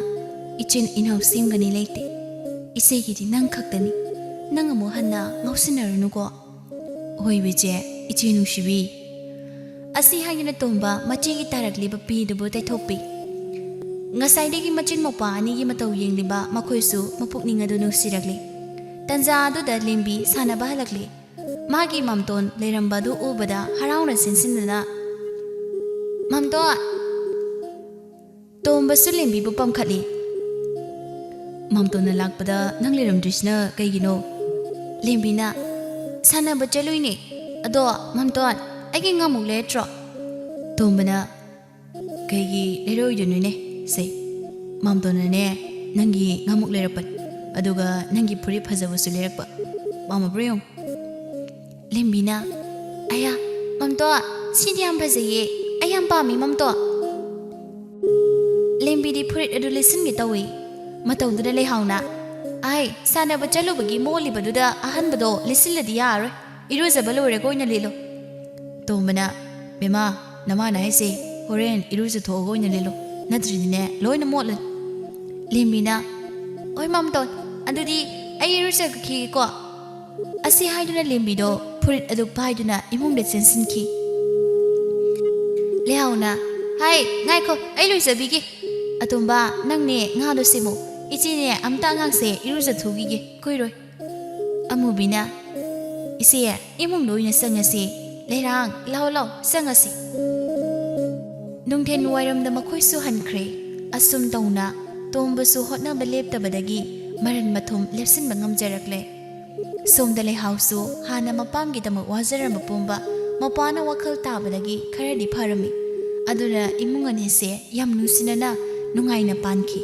ꯏꯆꯤꯟ ꯏꯅꯥꯎ ꯁꯦꯝꯒꯅꯤ ꯂꯩꯇꯦ꯫ ꯏꯆꯦꯒꯤꯗꯤ ꯅꯪ ꯈꯛꯇꯅꯤ꯫ ꯅꯪ ꯑꯃꯨꯛ ꯍꯟꯅ ꯉꯥꯎꯁꯤꯟꯅꯔꯨꯅꯨꯀꯣ꯫" "ꯍꯣꯏꯕ ꯏꯆꯦ, ꯏꯆꯦ ꯅꯨꯡꯁꯤꯕꯤ꯫" ꯑꯁꯤ ꯍꯥꯏꯗꯨꯅ ꯇꯣꯝꯕ ꯃꯆꯦꯒꯤ ꯇꯥꯔꯛꯂꯤꯕ ꯄꯤꯗꯨꯕꯨ ꯇꯩꯊꯣꯛꯄꯤ꯫ ꯉꯁꯥꯏꯗꯒꯤ ꯃꯆꯤꯟ ꯃꯧꯄꯥ ꯑꯅꯤꯒꯤ ꯃꯇꯧ ꯌꯦꯡꯂꯤꯕ ꯃꯈꯣꯏꯁꯨ ꯃꯄꯨꯛꯅꯤꯡ ꯑꯗꯨ ꯅꯨꯡꯁꯤꯔꯛꯂꯤ꯫ ꯇꯟꯖꯥ ꯑꯗꯨꯗ ꯂꯦꯝꯕꯤ ꯁꯥꯟꯅꯕ ꯍꯜꯂꯛꯂꯤ꯫ ꯃꯥꯒꯤ ꯃꯥꯝꯇꯣꯟ ꯂꯩꯔꯝꯕ ꯑꯗꯨ ꯎꯕꯗ ꯍꯔꯥꯎꯅ ꯆꯦꯟꯁꯤꯟꯗꯨꯅ, "ꯃꯥꯝꯇꯣꯟ!" ꯇꯣꯝꯕꯁꯨ ꯂꯦꯝꯕꯤꯕꯨ ꯄꯝꯈꯠꯂꯤ꯫ "ꯃꯥꯝꯇꯣꯟꯅ ꯂꯥꯛꯄꯗ ꯅꯪ ꯂꯩꯔꯝꯗ꯭ꯔꯤꯁꯤꯅ ꯀꯩꯒꯤꯅꯣ?" ꯂꯦꯝꯕꯤꯅ, "ꯁꯥꯟꯅꯕ ꯆꯠꯂꯨꯏꯅꯦ꯫ ꯑꯗꯣ ꯃꯥꯝꯇꯣꯟ, ꯑꯩꯒꯤ ꯉꯥꯃꯨꯛ ꯂꯩꯔꯛꯇ꯭ꯔꯣ?" ꯇꯣꯝꯕꯅ, "ꯀꯩꯒꯤ ꯂꯩꯔꯛꯑꯣꯏꯗꯣꯏꯅꯣꯅꯦ? ꯁꯦ, ꯃꯥꯝꯇꯣꯟꯅꯅꯦ ꯅꯪꯒꯤ ꯉꯥꯃꯨꯛ ꯂꯩꯔꯛꯄꯅꯤ, ꯑꯗꯨꯒ ꯅꯪꯒꯤ ꯐꯨꯔꯤꯠ ꯐꯖꯕꯁꯨ ꯂꯩꯔꯛꯄ꯫ ꯄꯥꯝꯃꯕ꯭ꯔꯥ ꯌꯦꯡꯉꯨ꯫" ꯂꯦꯝꯕꯤꯅ, "ꯑꯌꯥ, ꯃꯥꯝꯇꯣꯟ, ꯁꯤꯗꯤ ꯌꯥꯝ ꯐꯖꯩꯌꯦ꯫ ꯑꯩ ꯌꯥꯝ ꯄꯥꯝꯃꯤ, ꯃꯥꯝꯇꯣꯟ꯫" ꯂꯦꯝꯕꯤꯗꯤ ꯐꯨꯔꯤꯠ ꯑꯗꯨ ꯂꯤꯠꯁꯤꯟꯒꯦ ꯇꯧꯏ꯫ ꯃꯇꯧꯗꯨꯗ ꯂꯩꯍꯥꯎꯅ, "ꯑꯥꯏ, ꯁꯥꯟꯅꯕ ꯆꯠꯂꯨꯕꯒꯤ ꯃꯣꯠꯂꯤꯕꯗꯨꯗ ꯑꯍꯟꯕꯗꯣ ꯂꯤꯠꯁꯤꯜꯂꯗꯤ ꯌꯥꯔꯔꯣꯏ꯫ ꯏꯔꯨꯖꯕ ꯂꯣꯏꯔꯒ ꯑꯣꯏꯅ ꯂꯤꯠꯂꯣ꯫" ꯇꯣꯝꯕꯅ, "ꯕꯦꯝꯃ, ꯅꯃꯥꯅ ꯍꯥꯏꯁꯦ ꯍꯣꯔꯦꯟ ꯏꯔꯨꯖꯊꯣꯛꯑꯒ ꯑꯣꯏꯅ ꯂꯤꯠꯂꯣ, ꯅꯠꯇ꯭ꯔꯗꯤꯅꯦ ꯂꯣꯏꯅ ꯃꯣꯠꯂꯅꯤ꯫" ꯂꯦꯝꯕꯤꯅ, "ꯍꯣꯏ ꯃꯥꯝꯇꯣꯟ, ꯑꯗꯨꯗꯤ ꯑꯩ ꯏꯔꯨꯖꯈꯤꯒꯦꯀꯣ꯫" ꯑꯁꯤ ꯍꯥꯏꯗꯨꯅ ꯂꯦꯝꯕꯤꯗꯣ ꯐꯨꯔꯤꯠ ꯑꯗꯨ ꯄꯥꯏꯗꯨꯅ ꯏꯃꯨꯡꯗ ꯆꯦꯟꯁꯤꯟꯈꯤ꯫ ꯂꯩꯍꯥꯎꯅ, "ꯍꯥꯏ, ꯉꯥꯏꯈꯣ, ꯑꯩ ꯂꯨꯖꯕꯤꯒꯦ꯫ ꯑꯇꯣꯝꯕ, ꯅꯪꯅꯦ ꯉꯥꯗꯣ ꯁꯦꯝꯃꯨ꯫ ꯏꯆꯦꯅꯦ ꯑꯝꯇ ꯑꯉꯥꯡꯁꯦ ꯏꯔꯨꯖꯊꯣꯛꯈꯤꯒꯦ, ꯀꯨꯏꯔꯣꯏ꯫" ꯑꯃꯨꯕꯤꯅ, "ꯏꯆꯦ, ꯏꯃꯨꯡꯗ ꯑꯣꯏꯅ ꯆꯪꯉꯁꯤ꯫ ꯂꯩꯔꯥꯡ, ꯂꯥꯎ ꯂꯥꯎ, ꯆꯪꯉꯁꯤ꯫" ꯅꯨꯡꯊꯤꯜ ꯋꯥꯏꯔꯝꯗ ꯃꯈꯣꯏꯁꯨ ꯍꯟꯈ꯭ꯔꯦ꯫ ꯑꯁꯨꯝ ꯇꯧꯅ ꯇꯣꯝꯕꯁꯨ ꯍꯣꯠꯅꯕ ꯂꯦꯞꯇꯕꯗꯒꯤ ꯃꯔꯟ ꯃꯊꯨꯝ ꯂꯦꯞꯁꯤꯟꯕ ꯉꯝꯖꯔꯛꯂꯦ꯫ ꯁꯣꯝꯗ ꯂꯩꯍꯥꯎꯁꯨ ꯍꯥꯟꯅ ꯃꯄꯥꯝꯒꯤꯗꯃꯛ ꯋꯥꯖꯔꯝꯕ ꯄꯨꯝꯕ ꯃꯄꯥꯅ ꯋꯥꯈꯜ ꯇꯥꯕꯗꯒꯤ ꯈꯔꯗꯤ ꯐꯔꯝꯃꯤ꯫ ꯑꯗꯨꯅ ꯏꯃꯨꯡ ꯑꯅꯤꯁꯦ ꯌꯥꯝ ꯅꯨꯡꯁꯤꯅꯅ ꯅꯨꯡꯉꯥꯏꯅ ꯄꯥꯟꯈꯤ꯫